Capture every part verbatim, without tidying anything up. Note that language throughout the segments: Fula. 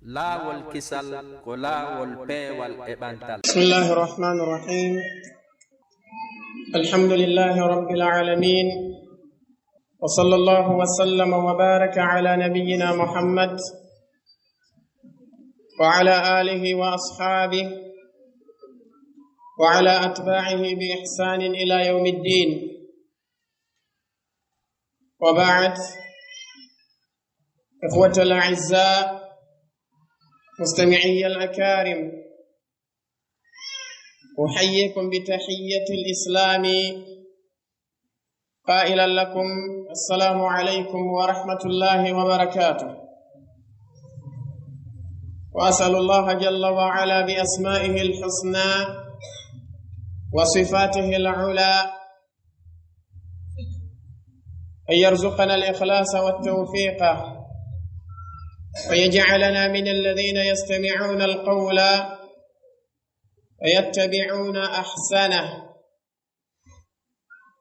Laawol kisal ko laawol peewal e ɓantal. بسم الله الرحمن الرحيم. الحمد لله رب العالمين. وصلى الله وسلم وبارك على نبينا محمد وعلى آله وأصحابه وعلى أتباعه بإحسان إلى يوم الدين. وبعد، إخوة الأعزاء، مستمعي الأكارم، أحييكم بتحية الإسلام قائلا لكم: السلام عليكم ورحمة الله وبركاته. وأسأل الله جل وعلا بأسمائه الحسنى وصفاته العلى أن يرزقنا الإخلاص والتوفيق، ويجعلنا من الذين يستمعون القول فيتبعون أحسنه.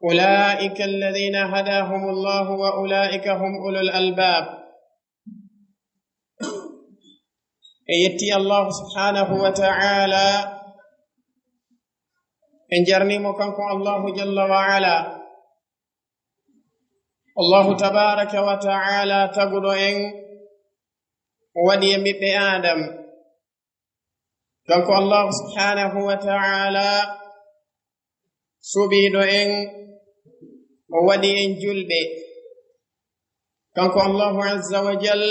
أولئك الذين هداهم الله وأولئك هم أولو الألباب. En yetti Allahu subhanahu wa ta'ala, en jarnimo kanko Allahu jalla wa ala. Allahu tabaraka wa ta'ala taguɗo en, o waɗi en ɓiɓɓe Adam. Kanko Allahu subhanahu wa ta'ala suɓiiɗo en, o waɗi en julɓe. Kanko Allahu azza wa jal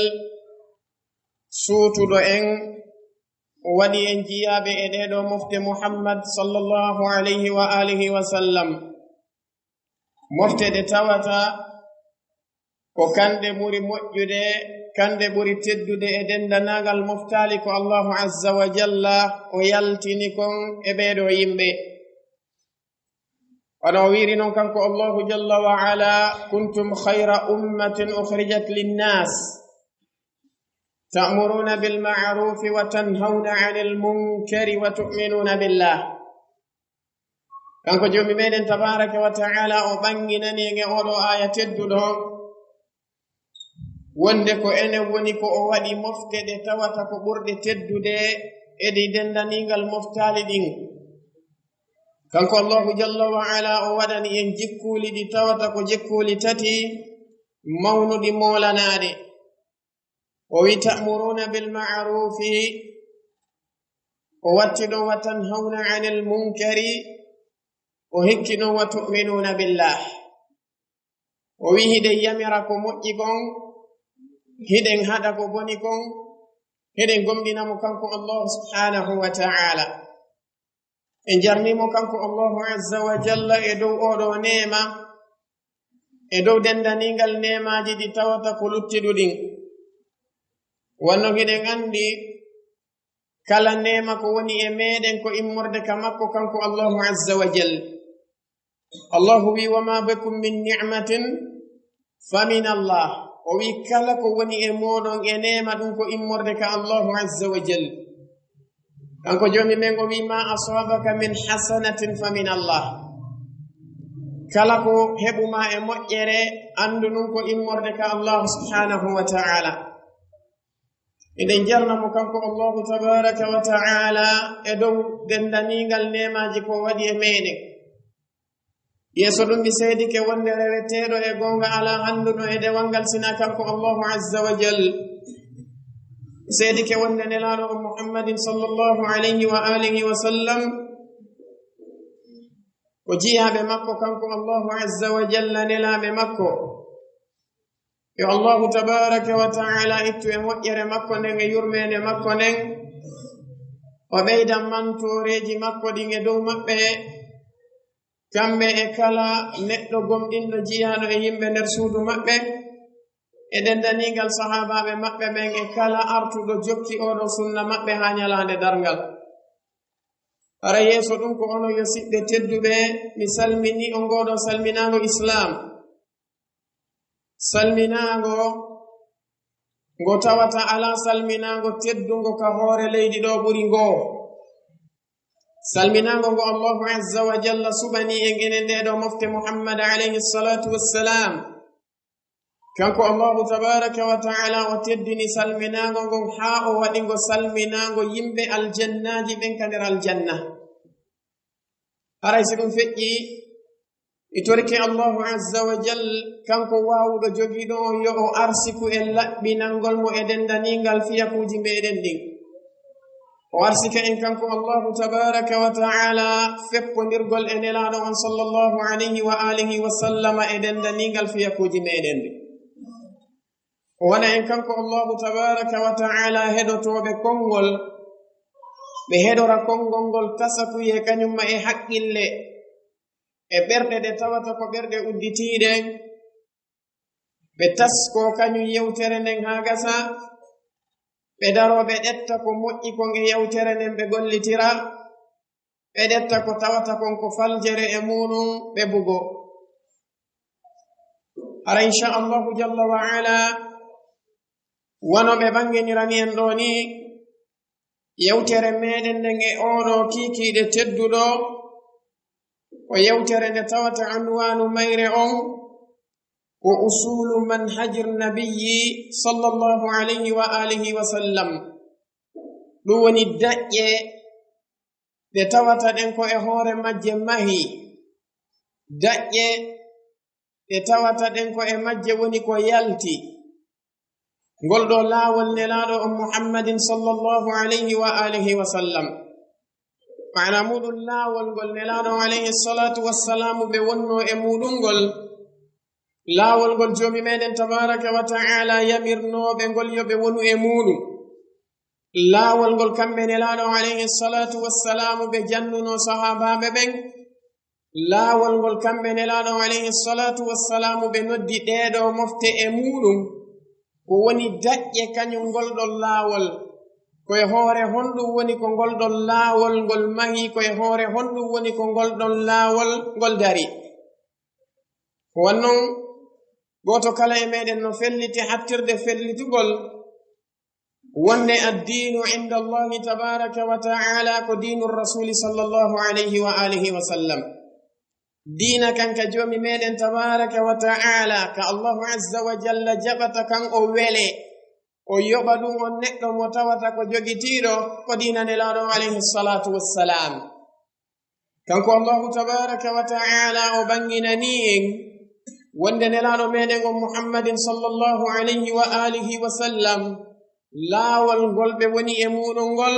suutuɗo en, o waɗi en jiyaaɓe e ɗeeɗo mofte Muhammad sallallahu alayhi wa alihi wa sallam. Mofte ɗe tawata ko kanɗe ɓuri moƴƴude, kanɗe ɓuri teddude e denndanangal moftaali ko Allahu azza wa jalla o yaltini kon e ɓeeɗo yimɓe. Wano o wiiri non kanko Allahu jalla wa ala: كنتم خير أمة أخرجت للناس تأمرون بالمعروف وتنهون عن المنكر وتؤمنون بالله. Kanko Joomi meɗen tabaraka wa ta'ala o ɓanginani en e oɗo aaya tedduɗo wonde ko enen woni ko o waɗi mofte ɗe tawata ko ɓurɗe teddude e ɗi denndaningal moftaali ɗin. Kanko Allahu jalla wa ala o waɗani en jikkuuli ɗi tawata ko jikkuuli tati mawnuɗi moolanaaɗe. O wi: تأمرون بالمعروف, o watti ɗon: وتنهون عن المنكر, o hikki ɗon: وتؤمنون بالله. O wi hiɗen yamira ko moƴƴi kon, hiɗen haɗa ko boni kon, hiɗen gomɗina mo kanko Allahu subhanahu wa ta'ala. En jarnimo kanko Allahu azza wa jalla e dow oɗo neema, e dow denndaningal neemaaji ɗi tawata ko luttiɗuɗin. Wonno hiɗen anndi kala neema ko woni e meɗen ko immorde ka makko kanko Allahu azza wa jal. Allahu wi: وما بكم من نعمة فمن الله. O wi kala ko woni e moɗon e neema ɗum ko immorde ka Allahu azza wa jal. Kanko Joomi men o wi: ما أصابك من حسنة فمن الله. Kala ko heɓuma e moƴƴere, anndu ɗum ko immorde ka Allahu subhanahu wa ta'ala. Eɗen jarna mo kanko Allahu tabaraka wa ta'ala e dow denndaningal neemaaji ko waɗi e meɗen. Yeeso ɗum mi seedike wonde reweteeɗo e goonga alaa hannduɗo e dewal ngal sina kanko Allahu azza wa jal. Mi seedike wonde nelaaɗo on Muhammadin sallallahu alayhi wa alihi wa sallam ko jiyaaɓe makko kanko Allahu azza wa jalla, nelaaɓe makko. Yo Allahu tabaraka wa ta'ala ittu e moƴƴere makko nden e yurmeende makko nden. O ɓeyda mantooreeji makko ɗin e dow maɓɓe, kamɓe e kala neɗɗo gomɗinɗo jiyaaɗo e yimɓe nder suudu maɓɓe, e denndaningal sahaabaaɓe maɓɓe ɓen e kala artuɗo jokki oɗo sunna maɓɓe haa ñalaande darngal. Hara yeeso ɗum ko onon yo siɓɓe tedduɓe, mi salmini on ngoo ɗoo salminaango Islaam. Salminaango ngo tawata alaa salminaango teddungo ka hoore leydi ɗoo ɓuri ngoo. Salminaango ngo Allahu azza wa jalla suɓani en enen ɗee ɗoo mofte Muhammad alayhi salatu wassalam. Kanko Allahu tabaraka wa ta'ala o teddini salminaango ngon haa o waɗi ngo salminaango yimɓe aljannaaji ɓen ka nder aljanna. Haray si ɗum feƴƴi, mi torike Allahu azza wa jal, kanko waawuɗo jogiiɗo on, yo o arsiku en laɓɓinangol mo e dendaniingal fiyakuuji meɗen ɗin. O arsika en kanko Allahu tabaraka wa ta'ala feppondirgol e Nelaaɗo on sallallahu alayhi wa alihi wa sallama e dendaniingal fiyakuuji meɗen ɗin. O wona en kanko Allahu tabaraka wa ta'ala heɗotooɓe konngol, ɓe heɗora konngol ngol tasakuyee kañum ma e haqqille, e ɓerɗe ɗe tawata ko ɓerɗe udditiiɗe, ɓe taskoo kañum yewtere nden haa gasa, ɓe daroo ɓe ƴetta ko moƴƴi kon e yewtere nden ɓe gollitira, ɓe ƴetta ko tawata kon ko faljere e muuɗum ɓe bugo. Hara inchallahu jalla wa ala, wano ɓe ɓanginirani en ɗoo nii, yewtere meɗen nden e oo ɗoo kiikiiɗe tedduɗo, ko yewtere nde tawata anwaanu mayre on ko usulu manhajir nabiyyi sallallahu alayhi wa alihi wa sallam. Ɗum woni daƴƴe ɗe tawata ɗen ko e hoore majje mahi, daƴƴe ɗe tawata ɗen ko e majje woni ko yalti. Ngol ɗoo laawol Nelaaɗo on Muhammadin sallallahu alayhi wa alihi wa sallam. Maana muuɗum, laawol ngol Nelaaɗo on alayhi salatu wassalaamu ɓe wonnoo e muuɗum ngol, laawol ngol Joomi meɗen tabaraka wa ta'ala yamirnoo ɓe ngol yo ɓe wonu e muuɗum, laawol ngol kamɓe Nelaaɗo on alayhi salatu wassalaamu ɓe jannunoo sahaabaaɓe ɓen, laawol ngol kamɓe Nelaaɗo on alayhi salatu wassalaamu ɓe noddi ɗee ɗoo mofte e muuɗum, ko woni daƴƴe kañum ngol ɗon laawol, ko e hoore honɗum woni ko ngol ɗon laawol ngol mahi, ko e hoore honɗum woni ko ngol ɗon laawol ngol dari. Ko wan non, gooto kala e meɗen no felliti hattirde fellitugol wonde addiinu inda Allahi tabaraka wa ta'ala ko diinu Rasuli sallallahu alayhi wa alihi wa sallam. Diina kan ka Joomi meɗen tabaraka wa ta'ala, ka Allahu azza wa jalla jaɓata kan o wele, o yoɓa ɗum on neɗɗo mo tawata ko jogitiiɗo, ko diina Nelaaɗo on alayhi salatu wassalam. Kanko Allahu tabaraka wa ta'ala o ɓanginanii en wonde Nelaaɗo meɗen on Muhammadin sallallahu alayhi wa alihi wa sallam, laawol ngol ɓe woni e muuɗum ngol,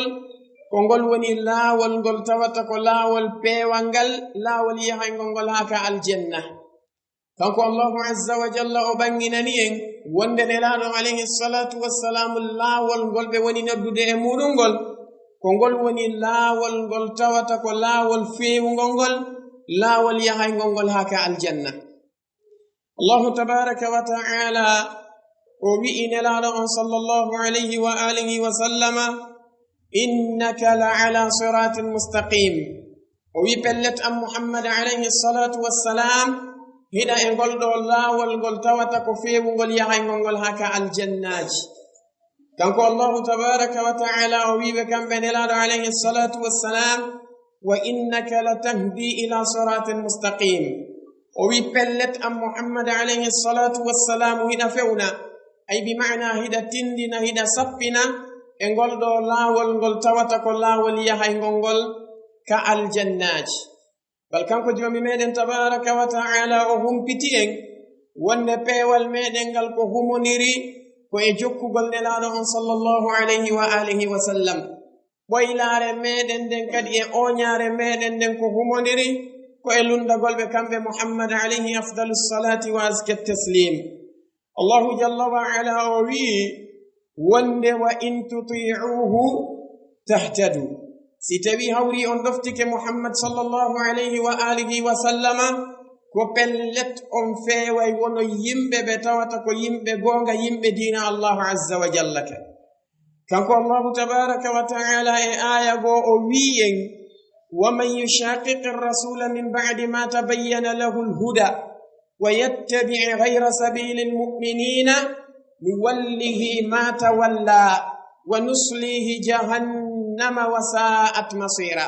ko ngol woni laawol ngol tawata ko laawol peewal ngal, laawol yahayngol ngol haa ka aljanna. Kanko Allahu azza wa jalla o ɓanginani en wonde Nelaaɗo alayhi salatu wassalam, laawol ngol ɓe woni noddude e muuɗum ngol, ko ngol woni laawol ngol tawata ko laawol feewungol ngol, laawol yahayngol ngol haa ka aljanna. Allahu tabaraka wa ta'ala o wi'i Nelaaɗo on sallallahu alayhi wa alihi wa sallama, "Innaka la ala siratin mustaqim." O wi, "Pellet an Muhammad alayhi salatu wassalam, hiɗa e ngol ɗoo laawol ngol tawata ko feewungol yahayngol ngol haa ka aljannaaji." Kanko Allahu tabaraka wa ta'ala o wi ɓe kamɓe Nelaaɗo alayhi salatu wassalam, "Wa innaka la tahdi ila siratin mustaqim." O wi, "Pellet an Muhammad alayhi salatu wassalam, hiɗa fewna, ay bi maana hiɗa tindina, hiɗa sappina e ngol ɗoo laawol ngol tawata ko laawol yahayngol ngol ka aljannaaji." Bal kanko Joomi meɗen tabaraka wa ta'ala o humpiti en wonde peewal meɗen ngal ko humondiri ko e jokkugol Nelaaɗo on sallallahu alayhi wa alihi wa sallam. Ɓoylaare meɗen nden kadi e ooñaare meɗen nden ko humondiri ko e lunndagol ɓe kamɓe Muhammad alayhi afdalu salati wa azka taslim. Allahu jalla wa ala o wi'i wonde, "Wa in tuti'uhu tahtadu." Si tawi hawri on ɗoftike Muhammad sallallahu alayhi wa alihi wa sallama, ko pellet on feeway wono yimɓe ɓe tawata ko yimɓe goonga, yimɓe diina Allahu azza wa jalla ka. Kanko Allahu tabaraka wa ta'ala e aaya goo o wi'i en, "Wa man yushaqiqi rasula min ba'di ma tabayyana lahu al-huda wa yattabi' ghayra sabili al-mu'minina nuwallihi ma tawalla wa nuslihi jahannama wa sa'at masira."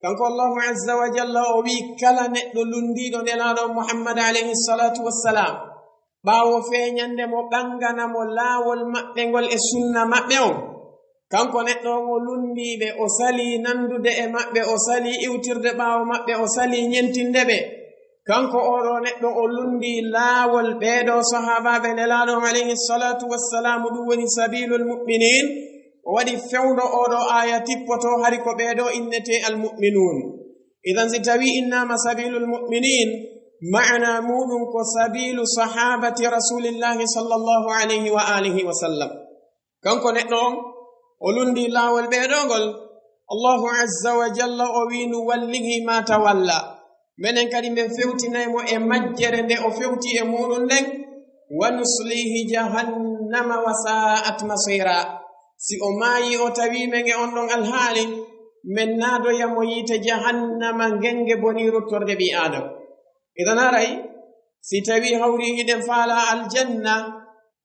Kanko Allahu azza wa jalla o wi'i kala neɗɗo lunndiiɗo Nelaaɗo Muhammad alayhi salatu wassalam, ɓaawo feeñande mo, ɓangana mo laawol maɓɓe ngol e sunna maɓɓe on. Kanko neɗɗo on o lunndii ɓe, o salii nanndude e maɓɓe, o salii iwtirde ɓaawo maɓɓe, o salii ñentinde ɓe. Kanko oo ɗoo neɗɗo o lunndii laawol ɓee ɗoo sahaabaaɓe Nelaaɗo on alayhi salaatu wassalaamu, ɗum woni sabiilul mu'miniin. O waɗi fewndo oo ɗoo aaya tippoto hari ko ɓee ɗoo innetee al mu'minuun. Idan si tawii innaama sabiilul mu'miniin, maana muuɗum ko sabiilu sahaabati rasuulillaahi sallallahu alayhi wa aalihi wa sallam. Kanko neɗɗo on, o lunndii laawol ɓee ɗoo ngol. Allaahu azza wa jalla o wi'i: "Nuwallihi maa tawalla." Menen kadi men fewtinay mo e majjere nde o fewti e muuɗum nden. "Wa nuslihi jahannama wa sa'at masiira." Si o maayii, o tawii men e on ɗon alhaali, men naadoya mo yiite jahannama, ngennge bonii ruttorde ɓii Aadama. Idan haray, si tawii hawri hiɗen faalaa aljanna,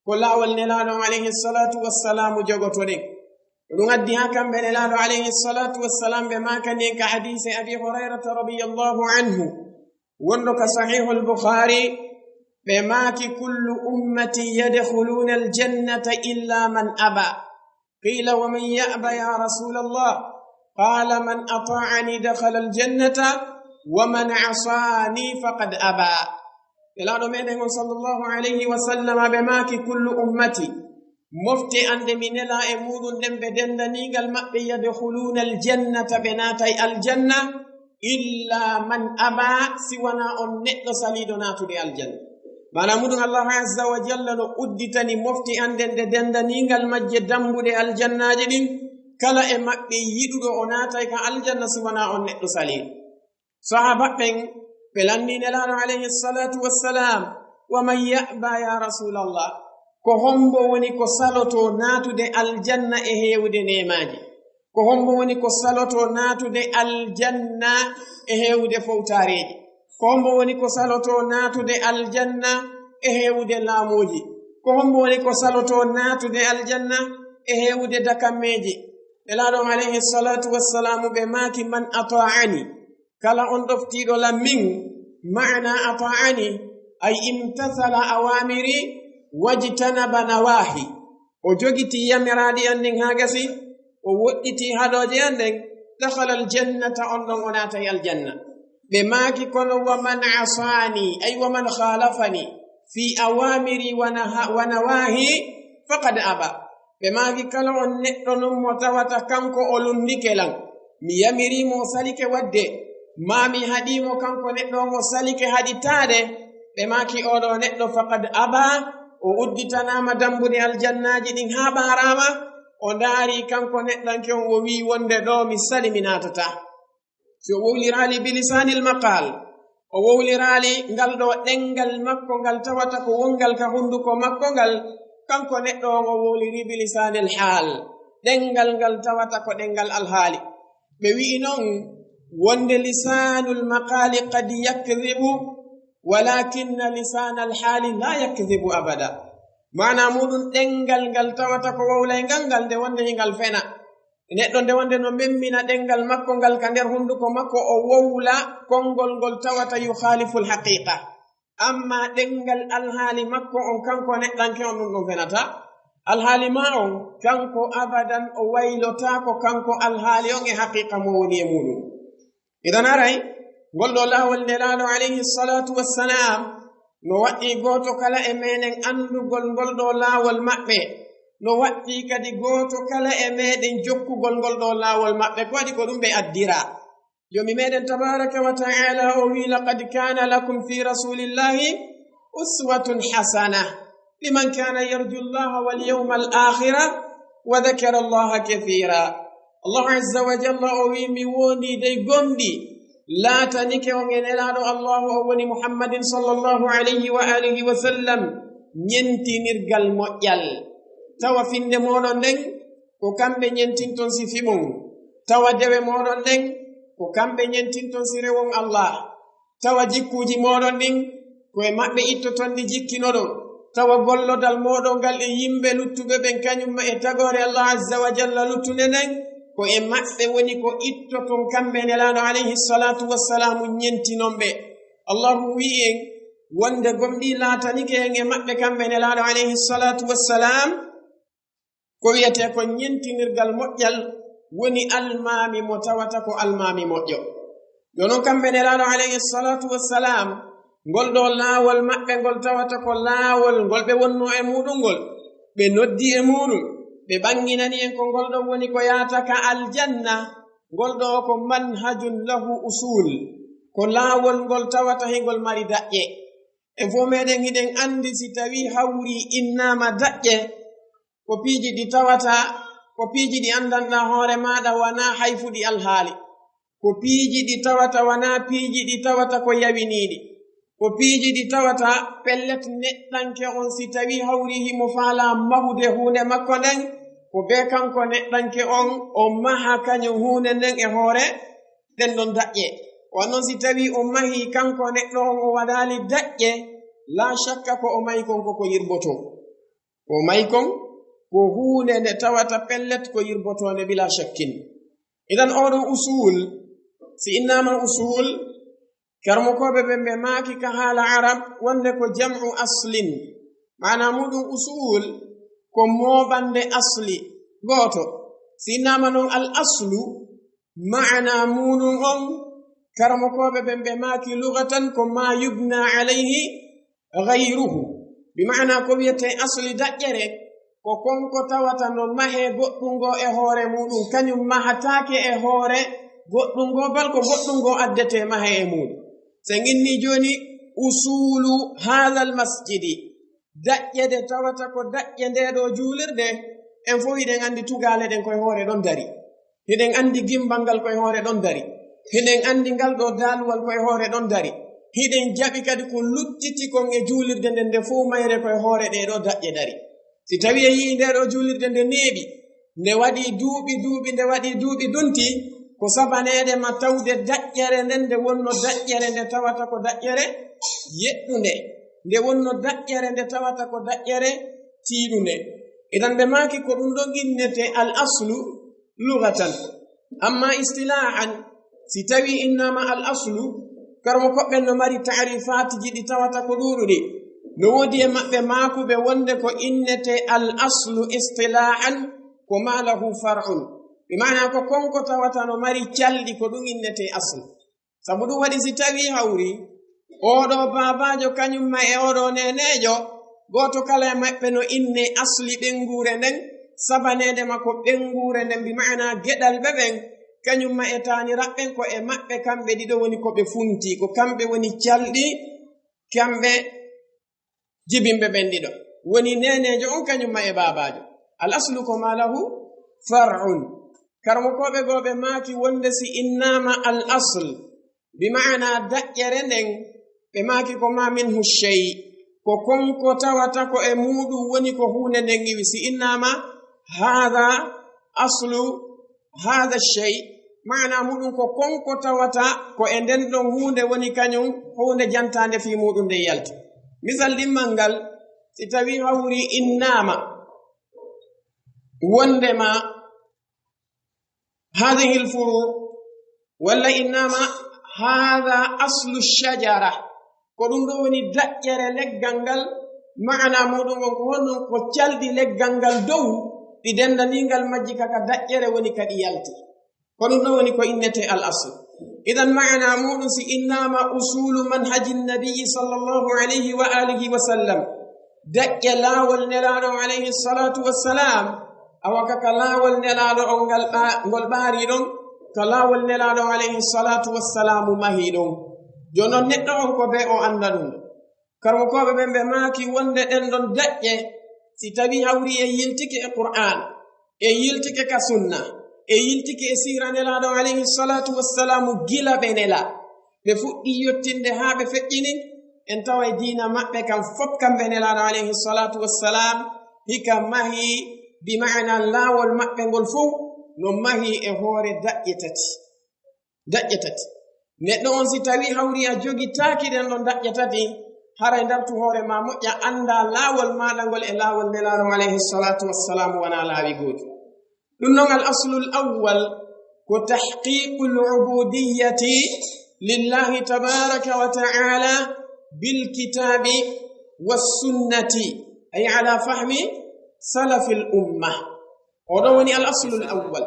ko laawol Nelaaɗo on alayhi salaatu wassalaamu jogotoɗen. Ɗum addi haa kamɓe Nelaaɗo alayhi salaatu wassalaam ɓe maakani en ka hadiise Abi Hurayrata radiyallahu anhu, wonɗo ka Sahihul Bukhari, ɓe maaki: "Kullu ummati yadkhuluna al-jannata illa man aba." Qila: "Wa man ya'ba ya Rasulallah?" Qala: "Man ata'ani dakhala al-jannata, wa man asani faqad aba." Nelaaɗo meɗen on sallallahu alayhi wa sallam ɓe maaki: "Kullu ummati," mofte an ɗe mi nelaa e muuɗum ɗen, ɓe denndaniigal maɓɓe, "yadkhuluna al-jannata," ɓe naatay aljanna, "illa man aba," si wanaa on neɗɗo saliiɗo naatude aljanna. Maana muuɗum, Allahu azza wa jalla no udditani mofte an ɗen ɗe denndaniigal majje dambuɗe aljannaaji ɗin, kala e maɓɓe yiɗuɗo o naatay ka aljanna si wanaa on neɗɗo saliiɗo. Sahaaba ɓen ɓe lanndii Nelaaɗo alayhi salaatu wassalaam: "Wa man ya'ba ya Rasulallah?" Ko hombo woni ko salotoo naatude aljanna e heewude neemaaji? Ko hombo woni ko salotoo naatude aljanna e heewude fowtaareeji? Ko hombo woni ko salotoo naatude aljanna e heewude laamuuji? Ko hombo woni ko salotoo naatude aljanna e heewude dakammeeji? Nelaaɗo on alayhi salaatu wassalaamu ɓe maaki: "Man ata'ani," kala on ɗoftiiɗo lan min, maana ata'ani, ay imtathala awamiri wajtanaba nawahi. O jogitii yamiraaɗi an ɗin haa gasi, o woɗɗitii haɗooje an ɗen, dakhala aljannata, on ɗon o naatay aljanna. Ɓe maaki: "Kono wa man asani, ay wa man khalafani fi awamiri wa naha-, wa nawahi, faqad aba." Ɓe maaki: "Kala on neɗɗo non mo tawata kanko o lunndike lan, mi yamirii mo o salike waɗde, maa mi haɗii mo kanko neɗɗo on o salike haɗitaade," ɓe maaki: "Oo ɗoo neɗɗo faqad aba, o udditanaama dambuɗe aljannaaji ɗin haa ɓaaraama, o ndaarii kanko neɗɗanke on, o wi'i wonde ɗoo mi sali, mi naatataa." Si o wowliraali bilisanil maqal, o wowliraali ngal ɗoo ɗenngal makko ngal tawata ko wonngal ka hunnduko makko ngal, kanko neɗɗo on o wowlirii bilisanil haal, ɗenngal ngal tawata ko ɗenngal alhaali. Ɓe wi'i non wonde lisanul maqali qad yakdhibu, walakinna lisanal haali la yakdhibu abada. Maana muuɗum, ɗenngal ngal tawata ko wowlayngal ngal, nde wonde hingal fena. Neɗɗo nde wonde no memmina ɗenngal makko ngal ka nder hunnduko makko, o wowla konngol ngol tawata yukhaliful haqiqa. Amma ɗenngal alhaali makko on, kanko neɗɗanke on, ɗum ɗum fenata. Alhaali maa on, kanko abadan o waylotaako, kanko alhaali on e haqiqa mo woni e muuɗum. Idan haray, ngol ɗoo laawol Nelaaɗo alayhi salaatu wassalam no waɗɗii gooto kala e meɗen anndugol ngol ɗoo laawol maɓɓe, no waɗɗii kadi gooto kala e meɗen jokkugol ngol ɗoo laawol maɓɓe, ko waɗi ko ɗum ɓe addira. Joomi meɗen tabaraka wa ta'ala o wi'i: "Laqad kana lakum fi rasulillahi uswatun hasana liman kana yarju Allaha wal yawmal akhira wa dhakara Allaha kathira." Allahu azza wa jalla o wi'i: "Mi wondi dey gomɗi laatanike on e Nelaaɗo Allahu, o woni Muhammadin sallallahu alayhi wa alihi wa sallam, ñentinirgal moƴƴal. Tawa finnde mooɗon nden, ko kamɓe ñentinton si fimon. Tawa dewe mooɗon ɗen, ko kamɓe ñentinton si rewon Allah. Tawa jikkuuji mooɗon ɗin, ko e maɓɓe ittoton ɗi jikkinoɗon. Tawa gollodal mooɗon ngal e yimɓe luttuɓe ɓen, kañum e tagoore Allah azza wa jalla luttunde nden, ko e maɓɓe woni ko ittoton kamɓe Nelaaɗo alayhi salatu wassalamu ñentinon ɓe." Allahu wi'i en, wonde gomɗii laatanike en e maɓɓe kamɓe Nelaaɗo alayhi salaatu wassalam, ko wiyetee ko ñentinirgal moƴƴal woni almaami mo tawata ko almaami moƴƴo. Yo non kamɓe Nelaaɗo alayhi salaatu wassalam, ngol ɗoo laawol maɓɓe ngol tawata ko laawol ngol ɓe wonnoo e muuɗum ngol, ɓe noddi e muuɗum, ɓe ɓanginani en ko ngol ɗoo woni ko yaata ka aljanna, ngol ɗoo ko manhajun lahu usul, ko laawol ngol tawata hingol mari daƴƴe. En fof meɗen hiɗen anndi si tawii hawri innaama daƴƴe, ko piiji ɗi tawata, ko piiji ɗi anndanɗaa hoore maaɗa wanaa hay fuɗi alhaali. Ko piiji ɗi tawata wanaa piiji ɗi tawata ko yawiniiɗi. Ko piiji ɗi tawata pellet neɗɗanke on si tawii hawri himo faalaa mahude huunde makko nden, ko bee kanko neɗɗanke on o maha kañum huunde nden e hoore ɗen ɗon daƴƴe. Ko non si tawii o mahii kanko neɗɗo on o waɗaali daƴƴe, laa shakka ko o mahi kon ko ko yirbotoo. Ko o mahi kon ko huunde nde tawata pellet ko yirbotoonde bilaa shakkin. Idan oo ɗoo usul, si innaama usul, karamokooɓe ɓen ɓe maaki ka haala Arab wonde ko jam'u aslin. Maanaa muuɗum usul ko mooɓande asli gooto. Si innaama non al aslu, maanaa muuɗum on, karamokooɓe ɓen ɓe maaki lugatan ko maa yubna alayhi gayruhu. Bi maanaa ko wiyetee asli daƴƴere, ko kon ko tawata no mahee goɗɗum goo e hoore muuɗum, kañum mahataake e hoore goɗɗum goo, bal ko goɗɗum goo addetee mahee e muuɗum. Si en innii jooni usulu haadal masjidi, daƴƴe ɗe tawata ko daƴƴe ndee ɗoo juulirde, en fof hiɗen anndi tugaale ɗen koye hoore ɗon dari. Hiɗen anndi gimbal ngal koye hoore ɗon dari. Hiɗen anndi ngal ɗoo daaluwal koye hoore ɗon dari. Hiɗen jaɓi kadi ko luttiti kon e juulirde nden, nde fof mayre koye hoore ɗee ɗoo daƴƴe dari. Si tawii a yi'ii ndee ɗoo juulirde nde neeɓi, nde waɗii duuɓi, duuɓi, nde waɗii duuɓi dunti, ko sabaneede ma tawde daƴƴere nden nde wonno daƴƴere nde tawata ko daƴƴere yeɗɗunde, nde wonno daƴƴere nde tawata ko daƴƴere tiiɗunde. Idan ɓe maaki ko ɗum ɗon innetee al aslu lugatan. Amma istilaahan, si tawii innaama al aslu, karamokooɓe ɓen no mari taarifaatiji ɗi tawata ko ɗuuɗuɗi. No woodi e maɓɓe maakuɓe wonde ko innetee al aslu istilaahan ko maa lahu far'un. Bi maanaa ko kon ko tawata no mari calɗi ko ɗum innetee aslu. Sabu ɗum waɗi si tawii hawri oo ɗoo baabaajo kañum ma e oo ɗoo neeneejo, gooto kala e maɓɓe no innee asli ɓeynguure nden, sabaneede ma ko ɓeynguure nden, bi maanaa geɗalɓe ɓen, kañum ma e taaniraaɓe ɓen, ko e maɓɓe kamɓe ɗiɗo woni ko ɓe funti, ko kamɓe woni calɗi, kamɓe jibinɓe ɓen ɗiɗo. Woni neeneejo on kañum ma e baabaajo. Al aslu ko maa lahu far'un. Karamokooɓe goo ɓe maaki wonde si innaama al asl, bi maanaa daƴƴere nden, ɓe maaki ko maa minhu shay, ko kon ko tawata ko e muuɗum woni ko huunde nden iwi. Si innaama haada aslu haada shay, maanaa muuɗum ko kon ko tawata ko e nden ɗon huunde woni kañum huunde jantaande fii muuɗum nde yalti. Misal ɗimmal ngal, si tawii hawri innaama wonde ma haadihil furu, walla innaama haada aslu shajara, ko ɗum ɗoo woni daƴƴere leggal ngal, maanaa muuɗum on ko honɗum? Ko calɗi leggal ngal dow, ɗi denndaniingal majji ka, ka daƴƴere woni ka ɗi yalti. Ko ɗum ɗoo woni ko innetee al asl. Idan maanaa muuɗum si innaama usulu manhaji nabiyyi sallallahu alayhi wa alihi wa sallam, daƴƴe laawol Nelaaɗo on alayhi salaatu wassalam, awa ka, ka laawol Nelaaɗo on ngal ɓa-, ngol ɓaarii ɗon, ka laawol Nelaaɗo on alayhi salaatu wassalamu mahii ɗon. Jooni non neɗɗo on ko bee o annda ɗum. Karamokooɓe ɓen ɓe maaki wonde ɗen ɗon daƴƴe, si tawii hawri e yiltike e Qur'aan, e yiltike ka sunna, e yiltike e siira Nelaaɗo alayhi salaatu wassalamu gila ɓe nelaa, ɓe fuɗɗii yottinde haa ɓe feƴƴini, en taway diina maɓɓe kan fof kamɓe Nelaaɗo alayhi salaatu wassalam hika mahii, bi maanaa laawol maɓɓe ngol fof no mahii e hoore daƴƴe tati. Daƴƴe tati. Neɗɗo on si tawii hawri a jogitaaki ɗen ɗon daƴƴe tati, haray ndartu hoore maa moƴƴa, anndaa laawol maaɗa ngol e laawol Nelaaɗo alayhi salaatu wassalamu wanaa laawi gooti. Ɗum non al aslul awwal ko tahqiqul ubudiyyati lillahi tabaraka wa ta'ala بالكتاب والسنة، أي على فهم سلف الأمة. Oɗo woni الأصل الأول.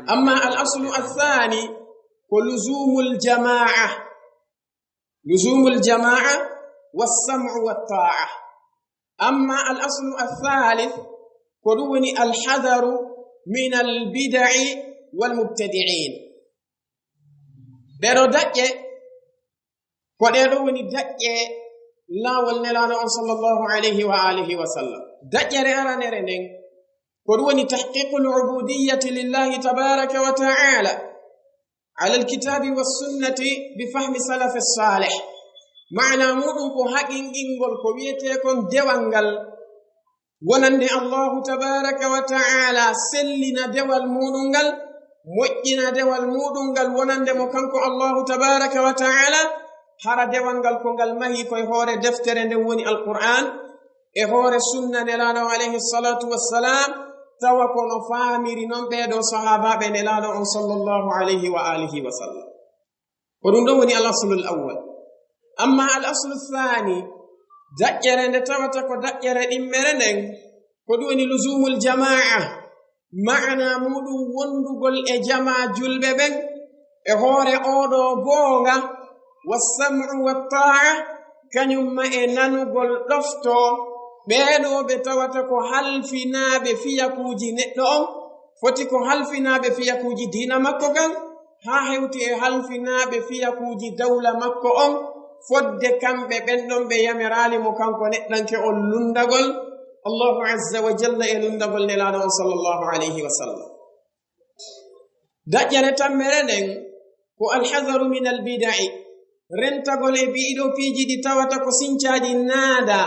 أما الأصل الثاني ولزوم الجماعة، لزوم الجماعة والسمع والطاعة. أما الأصل الثالث ولزوم الحذر من البدع والمبتدعين. Ɗeɗo daƴƴe ko ɗeɗo woni daƴƴe laawol Nelaaɗo on صلى الله عليه وآله وسلم. Daƴƴere aranere nden ko ɗum woni تحقيق العبودية لله تبارك وتعالى على الكتاب والسنة بفهم سلف الصالح. Maana muɗum ko haqinqingol ko wiyetee kon dewal ngal wonande Allahu tabaraka wa ta'ala, sellina dewal muɗum ngal, moƴƴina dewal muɗum ngal wonande mo kanko Allahu tabaraka wa ta'ala, hara dewal ngal ko ngal mahi koye hoore deftere nden woni Alqur'an, e hoore sunna Nelaaɗo alayhi salatu wassalam, tawa ko no faamiri non ɓeeɗo sahaabaaɓe Nelaaɗo on صلى الله عليه وآله وسلم. Ko ɗum ɗon woni الأصل الأول. أما الأصل الثاني, daƴƴere nde tawata ko daƴƴere ɗimmere nden, ko ɗum woni لزوم الجماعة, maana muɗum wondugol e jamaa julɓe ɓen e hoore ooɗo goonga, والسمع والطاعة, kañum ma e nanugol ɗofto ɓeeɗo ɓe tawata ko halfinaaɓe fiyakuuji neɗɗo on, foti ko halfinaaɓe fiyakuuji diina makko kan, haa hewti e halfinaaɓe fiyakuuji dawla makko on, fodde kamɓe ɓen ɗon ɓe yamiraali mo kanko neɗɗanke on lunndagol Allahu azza wa jalla e lunndagol Nelaaɗo on صلى الله عليه وسلم. Daƴƴere tammere nden ko الحذر من البدع, rentagol e ɗiɗo piiji ɗi tawata ko sincaaɗi naada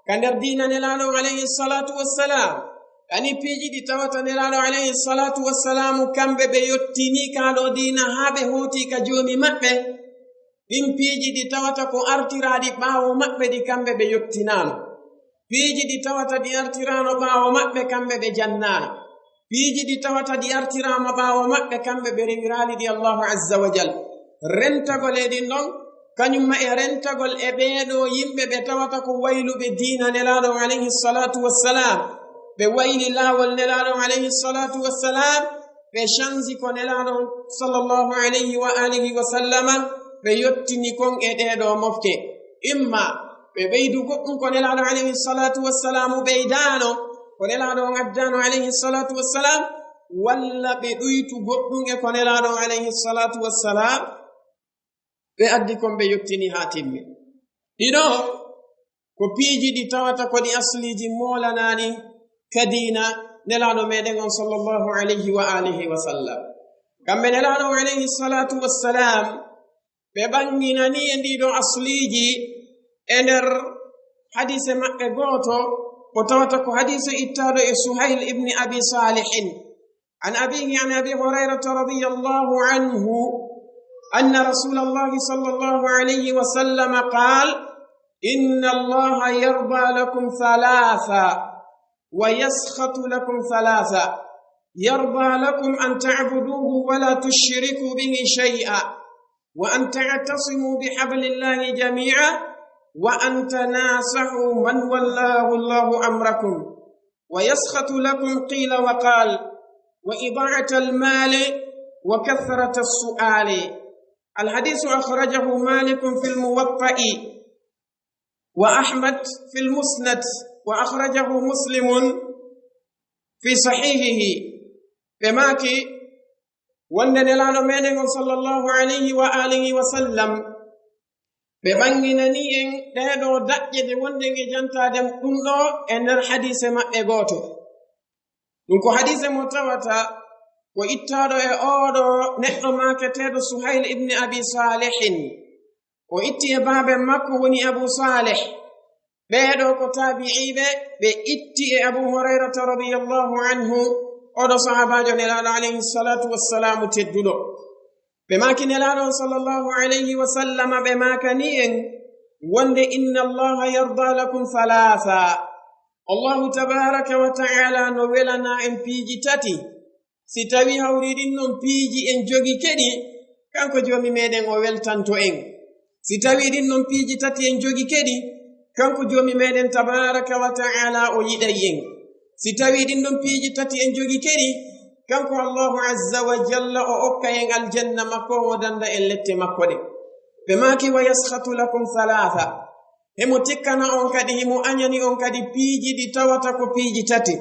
ka nder diina Nelaaɗo alayhi salatu wassalam. Ani piiji ɗi tawata Nelaaɗo alayhi salatu wassalam kamɓe ɓe yottini ka ɗo diina haa ɓe hooti ka joomi maɓɓe. Ɗin piiji ɗi tawata ko artiraaɗi ɓaawo maɓɓe ɗi kamɓe ɓe yottinaano. Piiji ɗi tawata ɗi artiraano ɓaawo maɓɓe kamɓe ɓe jannaano. Piiji ɗi tawata ɗi artiraama ɓaawo maɓɓe kamɓe ɓe rewiraali ɗi Allahu azza wa jal. Rentagol e ɗin ɗon, kañum ma e rentagol e ɓeeɗo yimɓe ɓe tawata ko wayluɓe diina Nelaaɗo alayhi salatu wassalam. Ɓe wayli laawol Nelaaɗo alayhi salatu wassalam, ɓe canji ko Nelaaɗo صلى الله عليه وآله وسلم ɓe yottini kon e ɗeeɗo mofte. Imma ɓe ɓeydu goɗɗum ko Nelaaɗo alayhi salatu wassalam ɓeydaano, ko Nelaaɗo on addaano alayhi salatu wassalam, walla ɓe ɗuytu goɗɗum e ko Nelaaɗo alayhi salatu wassalam ɓe addi kon ɓe yottini haa timmi. Ɗiɗo, ko piiji ɗi tawata ko ɗi asliiji moolanaaɗi ka diina Nelaaɗo meɗen on صلى الله عليه وآله وسلم. Kamɓe Nelaaɗo on alayhi salatu wassalam, ɓe ɓanginani e ɗiɗo asliiji e nder hadiise maɓɓe gooto, ko tawata ko hadiise ittaaɗo e Suhayl ibn Abi Salihin. عن أبيه عن أبي هريرة رضي الله عنه أن رسول الله صلى الله عليه وسلم قال: إن الله يرضى لكم ثلاثا ويسخط لكم ثلاثا. يرضى لكم أن تعبدوه ولا تشركوا به شيئا، وأن تعتصموا بحبل الله جميعا، وأن تناصحوا من ولاه الله أمركم. ويسخط لكم قيل وقال، وإضاعة المال، وكثرة السؤال. الحديث أخرجه مالك في الموطأ، وأحمد في المسند، وأخرجه مسلم في صحيحه. Ɓe maaki, wonde Nelaaɗo meɗen on صلى الله عليه وآله وسلم, ɓe ɓanginani en ɗeeɗo daƴƴe ɗe wonɗen e jantaade ɗum ɗo e nder hadiise maɓɓe gooto. Ɗum ko hadiise mo tawata ko ittaaɗo e ooɗo neɗɗo maaketeeɗo Suhayl ibn Abi Salihin. O itti e baaben makko woni Abu Salih. Ɓeeɗo ko taabi'iiɓe, ɓe itti e Abu Hurayrata radiyallahu anhu, oɗo sahaabaajo Nelaaɗo alayhi salatu wassalamu tedduɗo. Ɓe maaki Nelaaɗo on صلى الله عليه وسلم, ɓe maakani en wonde: إن الله يرضى لكم ثلاثا. Allahu tabaraka wa ta'ala no welana en piiji tati. Si tawi hawri ɗin non piiji en jogi keɗi, kanko Joomi meɗen o weltanto en. Si tawii ɗin ɗon piiji tati en jogi kadi, kanko Joomi meɗen tabaaraka wa ta'ala o yiɗay en. Si tawii ɗin ɗon piiji tati en jogi kadi, kanko Allahu azza wa jalla o okka en aljanna makko, o danda en lette makko ɗen. Ɓe maaki, "Wa yaskhatu lakum thalatha." Himo tikkana on kadi, himo añani on kadi piiji ɗi tawata ko piiji tati.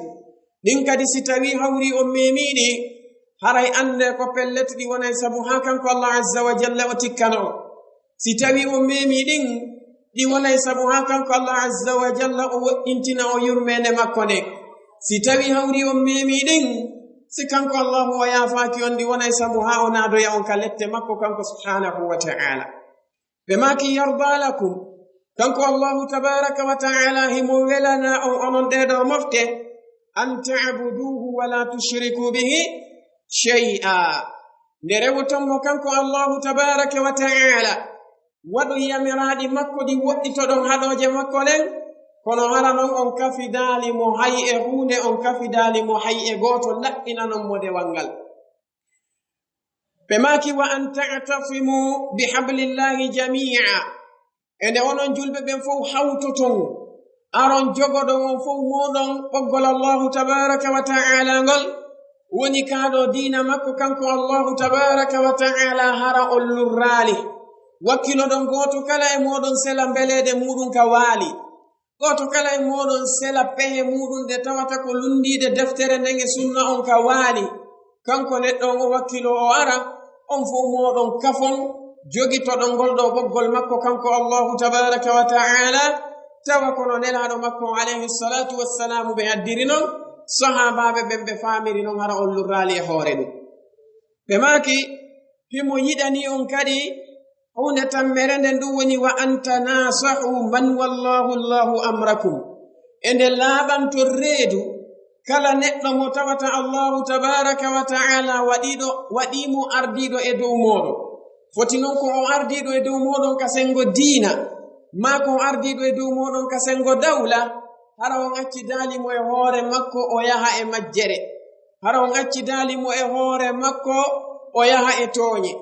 Ɗin kadi si tawii hawri on meemii ɗi, haray annde ko pellet ɗi wonay sabu haa kanko Allah azza wa jalla o tikkana on. Si tawii on meemii ɗin, ɗi wonay sabu haa kanko Allah azza wa jalla o woɗɗintina on yurmeende makko nden. Si tawii hawri on meemii ɗin, si kanko Allahu o yaafaaki on, ɗi wonay sabu haa o naadoya on ka lette makko kanko subhanahu wa ta'ala. Ɓe maaki, "Yarda lakum." Kanko Allahu tabaraka wa ta'ala himo welana on onon ɗee ɗoo mofte, "an ta'buduhu wa la tushriku bihi shay'a." Nde rewoton mo kanko Allahu tabaraka wa ta'ala, waɗu yamiraaɗi makko ɗi, woɗɗitoɗon haɗooje makko ɗen, kono hara non on kafidaali mo hay e huunde, on kafidaali mo hay e gooto, laɓɓinanon mo dewal ngal. Ɓe maaki, "Wa an ta'tasimu bi hablillahi jami'a." E nde onon julɓe ɓen fow hawtoton, aron jogoɗon on fow mooɗon ɓoggol Allahu tabaraka wa ta'ala ngol, woni kaa ɗoo diina makko kanko Allahu tabaraka wa ta'ala, hara on lurraali. Wakkiloɗon gooto kala e mooɗon sela mbeleeɗe muuɗum ka waali. Gooto kala e mooɗon sela pehe muuɗum ɗe tawata ko lunndiiɗe deftere nden e sunna on ka waali. Kanko neɗɗo on o wakkilo o ara, on fow mooɗon kafon, jogitoɗon ngol ɗoo ɓoggol makko kanko Allahu tabaraka wa ta'ala, tawa kono Nelaaɗo makko on alayhi salatu wassalamu ɓe addiri non, sahaabaaɓe ɓen ɓe faamiri non, hara on lurraali e hoore ɗum. Ɓe maaki, himo yiɗani on kadi huunde tammere nden, ɗum woni, "Wa an tanasahu man wallahu Allahu amrakum." E nde laaɓanto reedu kala neɗɗo mo tawata Allahu tabaraka wa ta'ala waɗiiɗo, waɗii mo ardiiɗo e dow mooɗon. Foti non ko o ardiiɗo e dow mooɗon ka senngo diina, maa ko o ardiiɗo e dow mooɗon ka senngo dawla, hara on accidaali mo e hoore makko o yaha e majjere. Hara on accidaali mo e hoore makko o yaha e tooñe.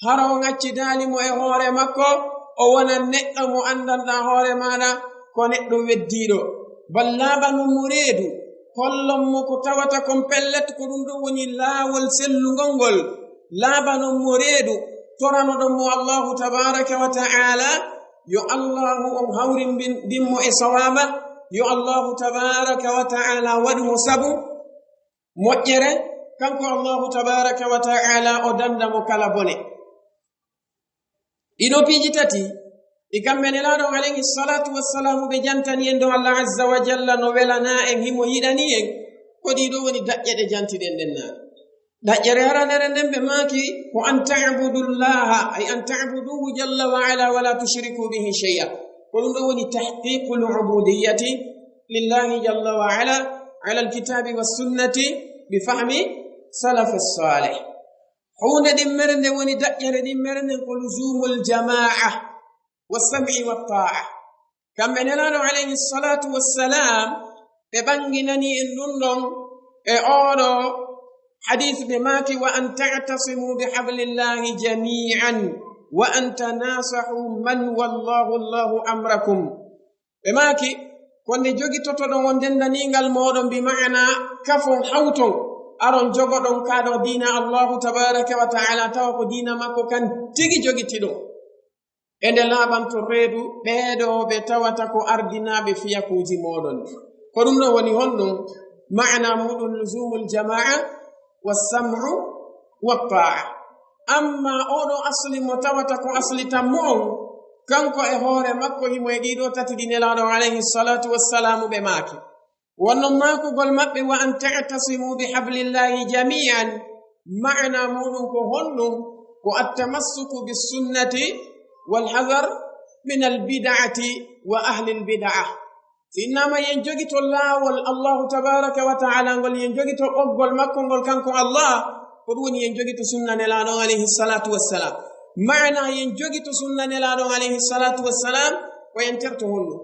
Hara on accidaali mo e hoore makko o wona neɗɗo mo anndanɗaa hoore maaɗa ko neɗɗo weddiiɗo. Bal laaɓanon mo reedu, hollon mo ko tawata kon pellet, ko ɗum ɗoo woni laawol sellungol ngol. Laaɓanon mo reedu, toranoɗon mo Allahu tabaraka wa ta'ala, yo Allahu on hawrindin mo e sawaaba, yo Allahu tabaraka wa ta'ala waɗu mo sabu moƴƴere, kanko Allahu tabaraka wa ta'ala o danda mo kala bone. Ɗiɗo piiji tati, ɗi kamɓe Nelaaɗo on alayhi salatu wassalamu ɓe jantani en ɗon, Allah azza wa jalla no welana en, himo yiɗani en, ko ɗiɗo woni daƴƴe ɗe jantiɗen ɗen naane. Daƴƴere aranere nden ɓe maaki ko an ta'budullaha, ay an ta'buduhu jalla wa ala wa la tushriku bihi shay'a. Ko ɗum ɗo woni tahqiqul ubudiyyati lillahi jalla wa ala, ala alkitabi wassunnati bi fahmi salafi salih. Huunde ɗimmere nde woni daƴƴere ɗimmere nden ko luzumul jama'a wa sam'i wa ta'a. Kamɓe Nelaaɗo alayhi salatu wassalam, ɓe ɓanginani en ɗum ɗon e oɗo hadith, ɓe maaki, "Wa an ta'tasimu bi hablillahi jami'an wa an tanasahu man wallahu Allahu amrakum." Ɓe maaki, ko nde jogitotoɗon on denndaningal mooɗon, bi ma'ana kafon hawton, aron jogoɗon kaa ɗo diina Allahu tabaraka wa ta'ala, tawa ko diina makko kan tigi jogitiɗon. E nde laaɓanto reedu ɓee ɗo ɓe tawata ko ardinaaɓe fiyakuuji mooɗon. Ko ɗum ɗo woni honɗum? Ma'ana muuɗum luzumul jama'a wa sam'u wa ta'a. Amma oɗo asli mo tawata ko asli tammo on, kanko e hoore makko himo e ɗiɗo tati ɗi Nelaaɗo alayhi salatu wassalamu ɓe maaki. Wonnon maakugol maɓɓe, "Wa an ta'tasimu bi hablillahi jami'an." Ma'ana muuɗum ko honɗum? Ko attamassuku bis sunnati wal hadar min al bid'ati wa ahli al bid'ah. Si innama yen jogito laawol Allahu tabaraka wa ta'ala ngol, yen jogito ɓoggol makko ngol kanko Allah, ko ɗum woni yen jogito sunna Nelaaɗo on alayhi salatu wassalam. Ma'ana yen jogito sunna Nelaaɗo on alayhi salatu wassalam, ko yen terto honɗum?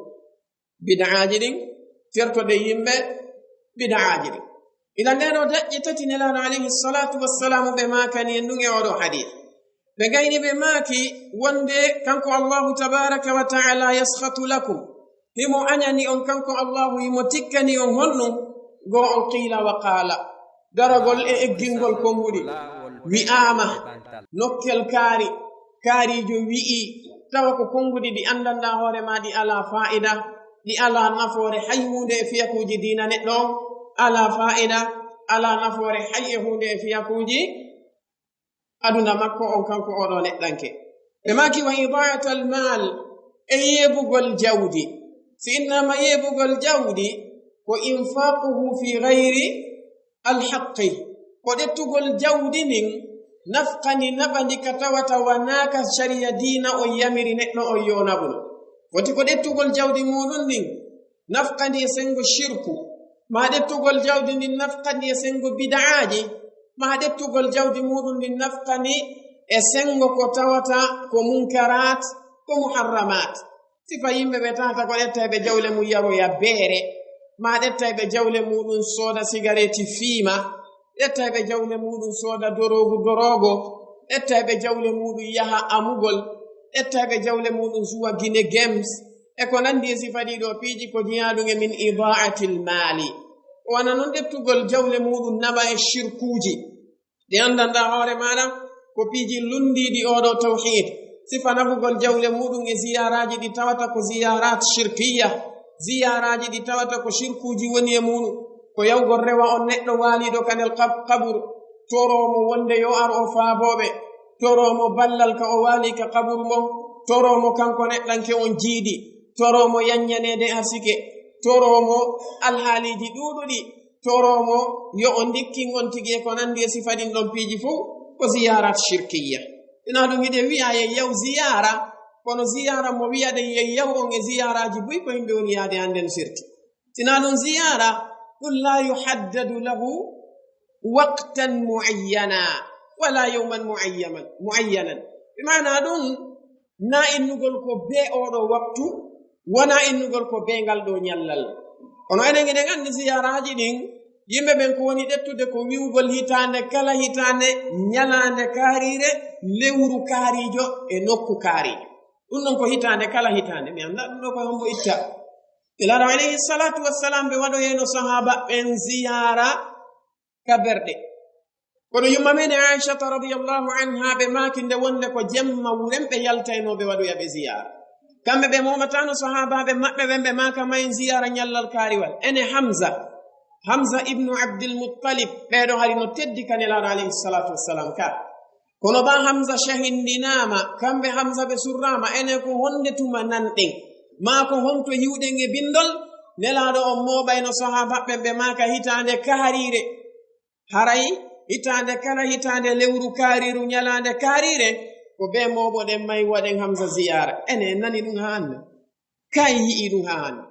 Bid'aaji ɗin, tertoɗen yimɓe bid'aaji ɗin. Idan ɗee ɗo daƴƴe tati Nelaaɗo alayhi salatu wassalamu ɓe maakani en ɗum e oɗo hadith. Ɓe gayni ɓe maaki wonde kanko Allahu tabaraka wa ta'ala yaskhatu lakum. Himo añani on kanko Allahu, himo tikkani on honɗum? Go on qiila wa qaala. Daragol e eggingol konnguɗi. Wi'aama nokkel kaari, kaariijo wi'i, tawa ko konnguɗi ɗi anndanɗaa hoore ma ɗi alaa faa'ida, ɗi alaa nafoore hay huunde e fiyakuuji diina neɗɗo on, alaa faa'ida, alaa nafoore hay e huunde e fiyakuuji aduna makko on, kanko oɗo neɗɗanke. Ɓe maaki wa idaatal maal, e yeebugol jawdi. Si innaama yeebugol jawdi, ko infaquhu fi gayri alhaqqi. Ko ƴettugol jawdi ndin, nafqa ndi naɓa ndi ka tawata wanaa ka shari'a diina on yamiri neɗɗo on yo naɓu. Foti ko ƴettugol jawdi muuɗum ndin, nafqa ndi e senngo shirku, maa ƴettugol jawdi ndin nafqa ndi e senngo bid'aaji, maa ƴettugol jawdi muuɗum ndin nafqa ndi e senngo ko tawata ko munkaraat, ko muharramaat. Sifa yimɓe ɓe tawata ko ƴettayɓe jawle mum yaroya beere, maa ƴettayɓe jawle muuɗum sooda sigareeti fiima, ƴettayɓe jawle muuɗum sooda doroogu doroogo, ƴettayɓe jawle muuɗum yaha amugol, ƴettayɓe jawle muuɗum suwa Gine Games, e ko nanndi e sifa ɗiɗo piiji ko jiyaaɗum e min idaatil maali. O wona non ƴettugol jawle muuɗum naɓa e shirkuuji. Ɗi anndanɗaa hoore maaɗa ko piiji lunndiiɗi oɗo tawhiid. Sifa naɓugol jawle muuɗum e ziyaaraaji ɗi tawata ko ziyaaraat shirkiyya, ziyaaraaji ɗi tawata ko shirkuuji woni e muuɗum, ko yawgol rewa on neɗɗo waaliiɗo ka nder qab-, qaburu, toroo mo wonde yo ar o faaboo ɓe, toroo mo ballal ka o waali ka qaburu mon, toroo mo kanko neɗɗanke on jiidi, toroo mo yaññaneede arsike, toroo mo alhaaliiji ɗuuɗuɗi, toroo mo yo o ndikkin on tigi e ko nanndi e sifa ɗin ɗon piiji fow, ko ziyaarat shirkiyya. Ina ɗum hiɗen wi'a yo yaw ziyaara, kono ziyaara mo wi'aɗen yo yaw on e ziyaaraaji buy ko yimɓe woni yaade hannden sirti. Sinaa ɗum ziyaara, ɗum laa yuhaddadu lahu waqtan muayyana, wala yawman muayyaman-, muayyanan. Bi maanaa ɗum, na innugol ko bee oɗo waktu, wonaa innugol ko bee ngal ɗo ñallal. Kono enen eɗen anndi ziyaaraaji ɗin, yimɓe ɓen ko woni ƴettude ko wi'ugol hitaande kala hitaande, ñalaande kaariire, lewru kaariijo e nokku kaariijo. Ɗum ɗon ko hitaande kala hitaande. Mi anndaa ɗum ɗo ko hombo itta. Nelaaɗo alayhi salatu wassalam ɓe waɗoyayno sahaaba ɓen ziyaara ka berɗe. Kono yumma men Aishata radiyallahu anha ɓe maaki nde wonde ko jemma wuren ɓe yaltaynoo ɓe waɗoya ɓe ziyaara. Kamɓe ɓe momataano sahaabaaɓe maɓɓe ɓen ɓe maaka mayen ziyaara ñallal kaariwal. Ene Hamza, Hamza ibnu Abdul Muttalib, ɓeeɗo hari no teddi ka Nelaaɗo alayhi salatu wassalam ka. Kono ba Hamza shahindinaama, kamɓe Hamza ɓe surraama, enen ko honde tuma nanɗen? Maa ko honto hiwɗen e bindol? Nelaaɗo on mooɓayno sahaabaaɓe ɓe maaka hitaande kaariire. Haray hitaande kala hitaande lewru kaariiru ñalaande kaariire, ko bee mooɓoɗen may waɗen Hamza ziyaara. Enen en nani ɗum haa hannde. Kay yi'i ɗum haa hannde.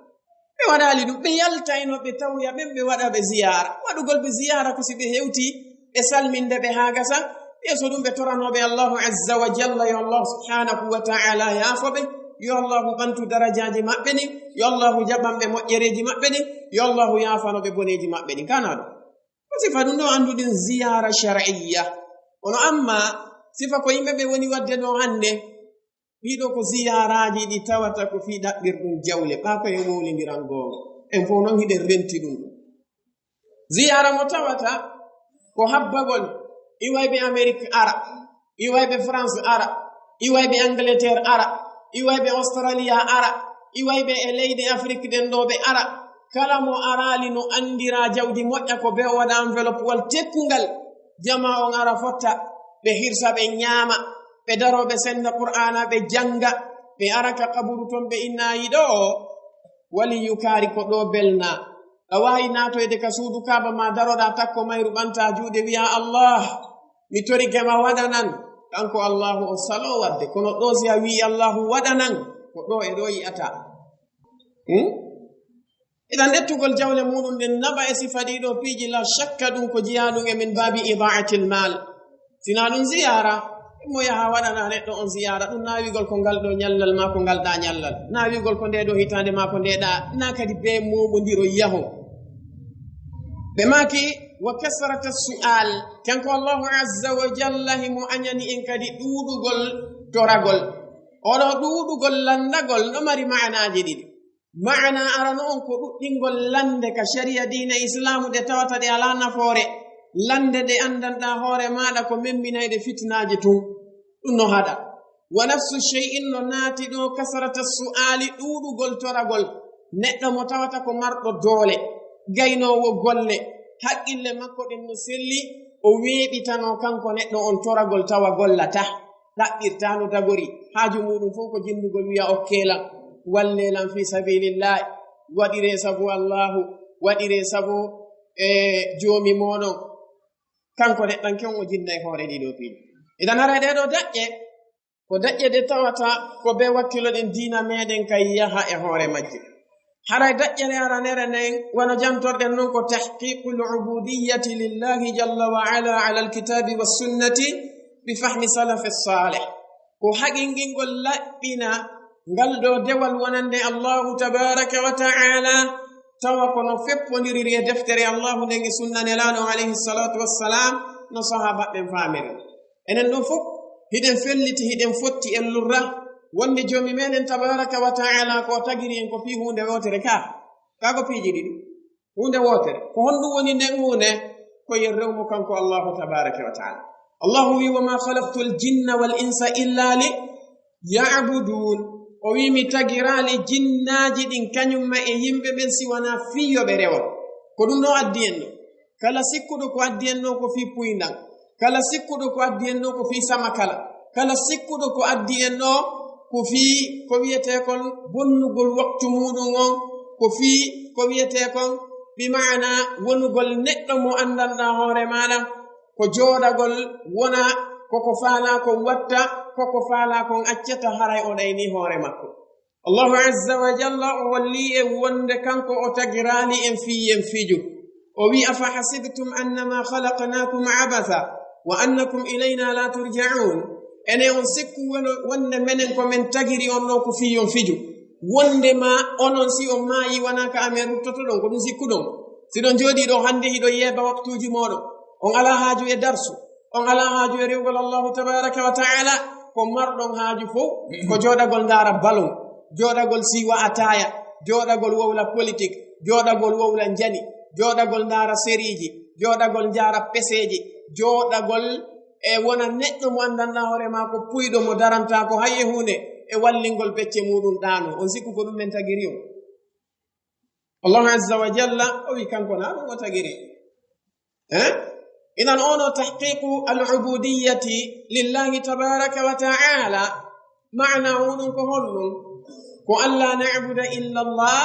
Ɓe waɗaali ɗum, ɓe yaltayno ɓe tawoya ɓen, ɓe waɗa ɓe ziyaara. Waɗugol ɓe ziyaara ko si ɓe hewti, ɓe salminde ɓe haa gasa. Yeeso ɗum ɓe toranoo ɓe Allahu azza wa jalla, yo Allahu subhanahu wa ta'ala yaafo ɓe, yo Allahu ɓantu darajaaji maɓɓe ɗin, yo Allahu jaɓan ɓe moƴƴereeji maɓɓe ɗin, yo Allahu yaafano ɓe boneeji maɓɓe ɗin. Kana ɗum ko sifa ɗum ɗo annduɗen ziyaara shar'iyya. Kono amma sifa ko yimɓe ɓe woni waɗde ɗo hannde, ɗiɗo ko ziyaaraaji ɗi tawata ko fii ɗaɓɓirɗum jawle, ɓaa ko e wowlindiral goonga. En fow non hiɗen renti ɗum ɗo. Ziyaara mo tawata ko habbagol iwayɓe Amerik ara, iwayɓe France ara, iwayɓe Angleterre ara, iwayɓe Australia ara, iwayɓe e leyɗe Afrik ɗen ɗo ɓe ara. Kala mo araali no anndiraa jawdi moƴƴa ko bee o waɗa enveloppe wal tekkungal. Jamaa on ara fotta, ɓe hirsa, ɓe ñaama, ɓe daroo, ɓe sennda Qur'aana, ɓe jannga, ɓe ara ka qaburu ton, ɓe inna yi ɗo waliyu kaari ko ɗo belna. A waawi naatoyde ka suudu Kaaba ma daroɗaa takko mayru ɓantaa juuɗe wi'aa, "Allah, mi torike ma waɗanan." Kanko Allahu o saloo waɗde, kono ɗo si a wi'i Allahu waɗanan, ko ɗo e ɗo yi'ataa. Hmm? Iɗan ƴettugol jawle muuɗum ɗen naɓa e sifa ɗiɗo piiji, la shakka ɗum ko jiyaaɗum e min baabi ida'atil maal. Sinaa ɗum ziyaara, mo yaha waɗana neɗɗo on ziyaara, ɗum naawigol ko ngal ɗo ñallal maa ko ngal ɗa ñallal, naawigol ko nde ɗo hitaande maa ko nde ɗa, na kadi bee mooɓondiro yaho. Ɓe maaki, Wa kasrata su'al, kanko Allahu azza wa jalla himo añani en kadi ɗuuɗugol toragol. Oɗo ɗuuɗugol lanndagol no mari maanaaji ɗiɗi. Maana arano on ko ɗuɗɗingol lannde ka shari'a diina Islaamu ɗe tawata ɗe alaa nafoore, lannde ɗe anndanɗaa hoore maaɗa ko memminayɗe fitnaaji tun. Ɗum no haɗa. Wa nafsu shay'in no naati ɗo kasrata su'aali, ɗuuɗugol toragol. Neɗɗo mo tawata ko marɗo doole, gaynoowo golle, haqqille makko ɗen no selli, o weeɓitanoo kanko neɗɗo on toragol tawa gollataa, ɗaɓɓirtaa no dagori. Haaju muuɗum fof ko jinndugol wi'a, "Okkee lan, wallee lan fii sabiilillaahi, waɗiree sabu Allaahu, waɗiree sabu, e, Joomi mooɗon." Kanko neɗɗanke on o jinna e hoore ɗii ɗoo piiji. Idan haray ɗee ɗoo daƴƴe, ko daƴƴe ɗe tawata ko bee wakkiloɗen diina meɗen kay yaha e hoore majje. Haray daƴƴere aranere nden, wano jantorɗen non, ko tahqiqul ubudiyyati lillahi jalla wa ala, ala alkitabi wa sunnati bi fahmi salafi salih. Ko haqiqingol laɓɓina ngal ɗoo dewal wonande Allahu tabaraka wa ta'ala, tawa ko no feppondiriri e deftere Allahu nden e sunna Nelaaɗo alayhi salatu wassalam, no sahaaba ɓen faamiri. Enen ɗon fof, hiɗen felliti, hiɗen fotti en lurra wonde Joomi meɗen tabaraka wa ta'ala ko o tagiri en ko fii huunde wootere ka, ka ko piiji ɗiɗi. Huunde wootere. Ko honɗum woni nden huunde? Ko yen rew mo kanko Allahu tabaraka wa ta'ala. Allahu wi, "Wa ma khalaqtul jinna wal insa illa li ya'budun." O wi, "Mi tagiraali jinnaaji ɗin kañum ma e yimɓe ɓen si wanaa fii yo ɓe rewo." Ko ɗum ɗoo addi en ɗoo. Kala sikkuɗo ko addi en ɗoo ko fii puyndan, kala sikkuɗo ko addi en ɗoo ko fii samakala, kala sikkuɗo ko addi en ɗoo ko fii ko wiyetee kon bonnugol waktu muuɗum on, ko fii ko wiyetee kon, bi maana, wonugol neɗɗo mo anndanɗaa hoore maaɗa, ko jooɗagol wona koko faalaa kon watta, koko faalaa kon accata, haray o ɗaynii hoore makko. Allahu azza wa jalla o holli en wonde kanko o tagiraali en fii yen fiju. O wi, "Afa hasibtum annama khalaqnakum abatha wa annakum ilayna la turja'un." Ene on sikku wono-, wonde menen ko men tagiri on ɗoo ko fii yon fiju? Wonde ma onon si on maayi wona ka amen ruttotoɗon, ko ɗum sikkuɗon? Si ɗon jooɗii ɗoo hannde hiɗon yeeba waktuuji mooɗon, on alaa haaju e darsu, on alaa haaju e rewgol Allahu tabaraka wa ta'ala, ko marɗon haaju fow ko jooɗagol ndaara balon, jooɗagol siiwa ataaya, jooɗagol wowla politik, jooɗagol wowla njani, jooɗagol ndaara seriiji, jooɗagol njaara peseeji, jooɗagol e wona neɗɗo mo anndanɗaa hoore maa ko puyɗo mo darantaa ko hay e huunde e wallingol becce muuɗum ɗaano. On sikku ko ɗum men tagiri on? Allahu azza wa jalla o wi kanko na ɗum o tagiri. Eh? Inan ono tahqiqu al-ubudiyyati lillahi tabaraka wa ta'ala. Maana oɗum ko honɗum? Ko alla na'buda illa Allah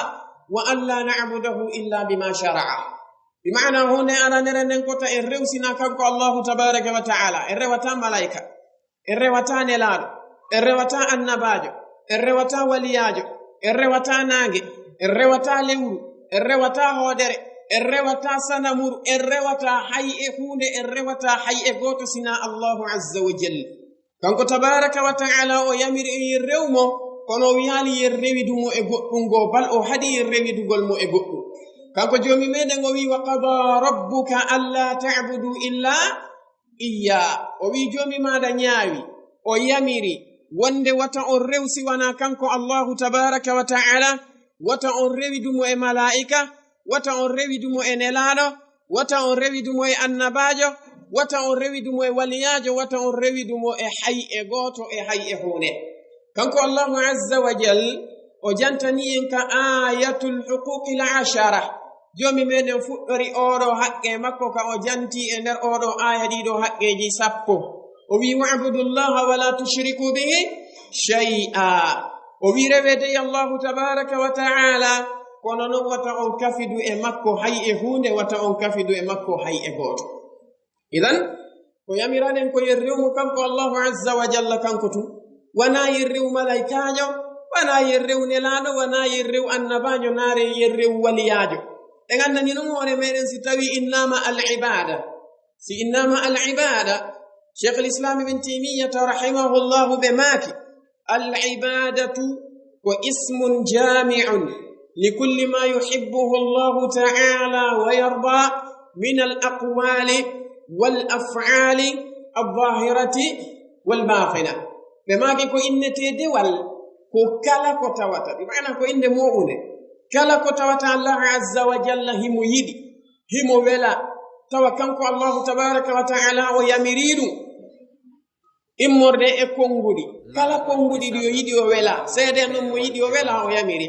wa alla na'budahu illa bima shara'a. Bi maana hunde aranere nden kota en rewsina kanko Allahu tabaraka wa ta'ala. En rewata malaika. En rewata nelaaɗo, en rewata annabaajo, en rewata waliyaajo, en rewata naange, en rewata lewru, en rewata hoodere, en rewata sanamuru, en rewata hay e huunde, en rewata hay e gooto sinaa Allahu azza wa jalla. Kanko tabaraka wa ta'ala o yamiri en yen rew mo, kono o wiyaali yen rewidu mo e goɗɗum goo, bal o haɗi yen rewidugol mo e goɗɗum. Kanko joomi meɗen o wi, "Wa qada rabbuka alla ta'budu illa iyya." O wi joomi maaɗa ñaawi, o yamiri wonde wata on rew si wanaa kanko Allahu tabaraka wa ta'ala, wata on rewidu mo e malaa'ika, wata on rewidu mo e nelaaɗo, wata on rewidu mo e annabaajo, wata on rewidu mo e waliyaajo, wata on rewidu mo e hay e gooto, e hay e huunde. Kanko Allahu azza wa jal, o jantani en ka ayatul huquqil ashara. Joomi meɗen fuɗɗori oɗo haqqe makko ka o janti e nder oɗo aya ɗiɗo haqqeji sappo. O wi, "Wa'budu Allaha wa la tushriku bihi shay'a." O wi, "Rewede Allahu tabaraka wa ta'ala, kono non wata on kafidu e makko hay e huunde, wata on kafidu e makko hay e gooto." Idan, ko yamiraɗen ko yen rew mo kanko Allahu azza wa jalla kanko tun. Wona yen rew malaikaajo, wona yen rew nelaaɗo, wona yen rew annabaajo, naare yen rew waliyaajo. Ɗen anndani non hoore meɗen si tawi innama al ibada. Si innama al ibada, Sheikh al Islam Ibn Taymiyyah rahimahullahu ɓe maaki, al ibadatu ko ismun jami'un li kulli ma yuhibbuhu Allahu ta'ala wa yarda. من الأقوال والأفعال الظاهرة والباطنة. Ɓe maaki ko innetee dewal, ko kala ko tawata, bi maana ko innde mooɓunde. Kala ko tawata Allah azza wa jalla himo yiɗi, himo wela, tawa kanko Allahu tabaraka wa ta'ala o yamiri ɗum. Immorde e konnguɗi. Kala konnguɗi ɗi o yiɗi o wela, seede non mo yiɗi o wela o yamiri.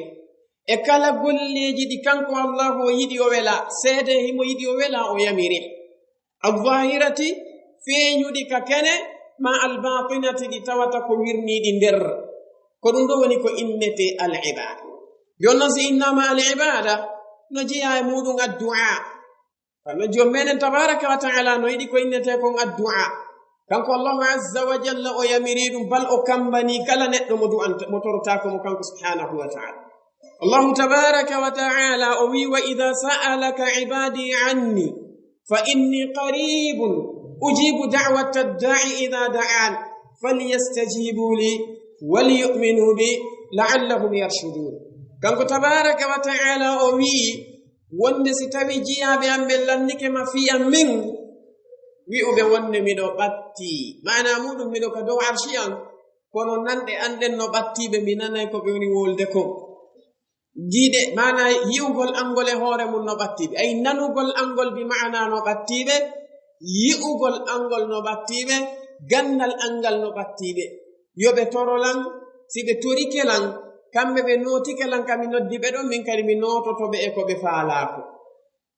E kala golleeji ɗi kanko Allahu o yiɗi o wela, seede himo yiɗi o wela o yamiri. Al-zahirati, feeñuɗi ka kene, ma al-batinati, ɗi tawata ko wirniiɗi nder. Ko ɗum ɗo woni ko innetee al-ibada. Jooni non si innaama al-ibada, no jeyaa e muuɗum addu'a. Kono joom meɗen tabaraka wa ta'ala no yiɗi ko innetee kon addu'a. Kanko Allahu azza wa jalla o yamiri ɗum, bal o kambani kala neɗɗo mo du'anta, mo torotaako mo kanko subhanahu wa ta'ala. Allahu tabaraka wa ta'ala o wi, "Wa idha sa'alaka ibadi anni fa inni qaribun ujibu da'wata ad-da'i idha da'an falyastajibu li wal yu'minu bi la'allahum yarshudun." Kanko tabaraka wa ta'ala o wi, wonde si tawi jiyaaɓe am ɓen lannike ma fii am min, wi'uɓe wonde miɗo ɓattii. Maanaa muuɗum miɗo ka dow arshi an, kono nanɗe an ɗen no ɓattiiɓe, mi nanay ko ɓe woni wolde kon. Giiɗe, maanaa yi'ugol an ngol e hoore mun no ɓattiiɓe. Ay nanugol an ngol bi maanaa no ɓattiiɓe, yi'ugol an ngol no ɓattiiɓe, ganndal an ngal no ɓattiiɓe. Yo ɓe toro lan, si ɓe torike lan, kamɓe ɓe nootike lan, ka mi noddi ɓe ɗon, min kadi mi noototo ɓe e ko ɓe faalaa ko.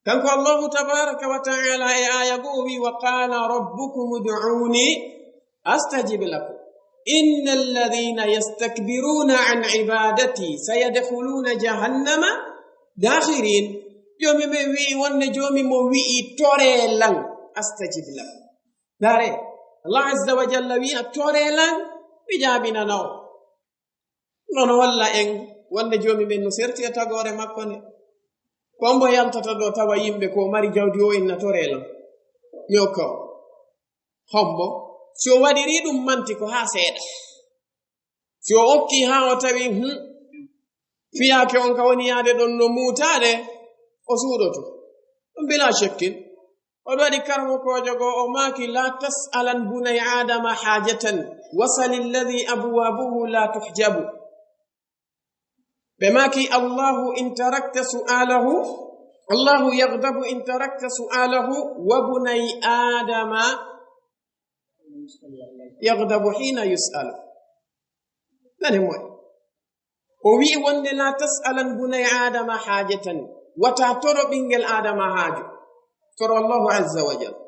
Kanko Allahu tabaraka wa ta'ala e aaya goo o wi, "Wa qala rabbukum ud'uni astajib lakum. Innal ladhina yastakbiruna an ibadati sayadkhuluna jahannama dakhirin." Joomi men wi'i wonde joomi mo wi'i, "Tore lan, astajib lakum." Dare, Allah azza wa jalla wi'a, "Tore lan, mi jaabinana on." Nono walla en wonde joomi men no serti e tagoore makko nde. Ko hombo yaltata ɗo tawa yimɓe ko mari jawdi o inna, "Tore lan, mi okka on." Hombo? Si o waɗiri ɗum manti ko haa seeɗa. Si o okki haa o tawi, hmm, fiyaake on ka woni yaade ɗon no muutaade, o suuɗoto. Ɗum bila shakkin. O waɗi karmokoojo goo, o maaki, "La tas'alan bunay Adama hajatan, wasal alladhi abwabuhu la tuhjabu." Ɓe maaki, "Allahu in tarakta su'alahu, Allahu yaghdabu in tarakta su'alahu, wa bunay Adama yaghdabu hina yus'alu." Nani moy? O wi'i wonde, "La tas'alan bunay Adama hajatan." Wata toro ɓingel Adama haaju. Toro Allahu azza wa jalla.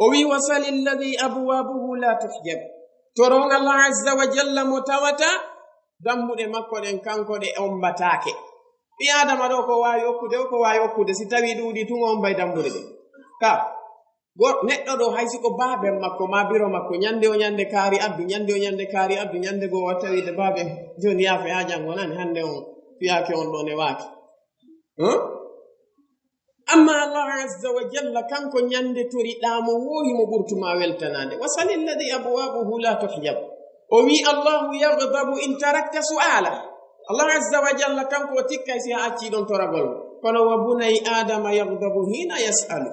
O wi'i, "Wasal alladhi abwabuhu la tuhjab." Toro on Allah azza wa jalla mo tawata dambuɗe makko ɗen kanko ɗe ombataake. Ɓii Adama ɗo ko waawi okkude, o ko waawi okkude, si tawi ɗuuɗi tun o ombay dambuɗe ɗen. Ka Go-, neɗɗo ɗo, hay si ko baaben makko, ma biro makko, ñande o ñande kaari addu, ñande o ñande kaari addu, ñande goo o tawi de baaben, jooni yaafe haa janngo, nani hannde on fiyaake on ɗo newaaki. Huh? Amma Allah azza wa jalla, kanko ñande toriɗaa mo woo himo ɓurtu ma weltanaade. "Wasal alladhi abwabuhu la tuhjab." O wi, "Allahu yaghdabu in tarakta su'ala." Allah azza wa jalla kanko o tikkay si a accii ɗon toragol. Kono "wa bunay Adama yaghdabu hina yas'alu."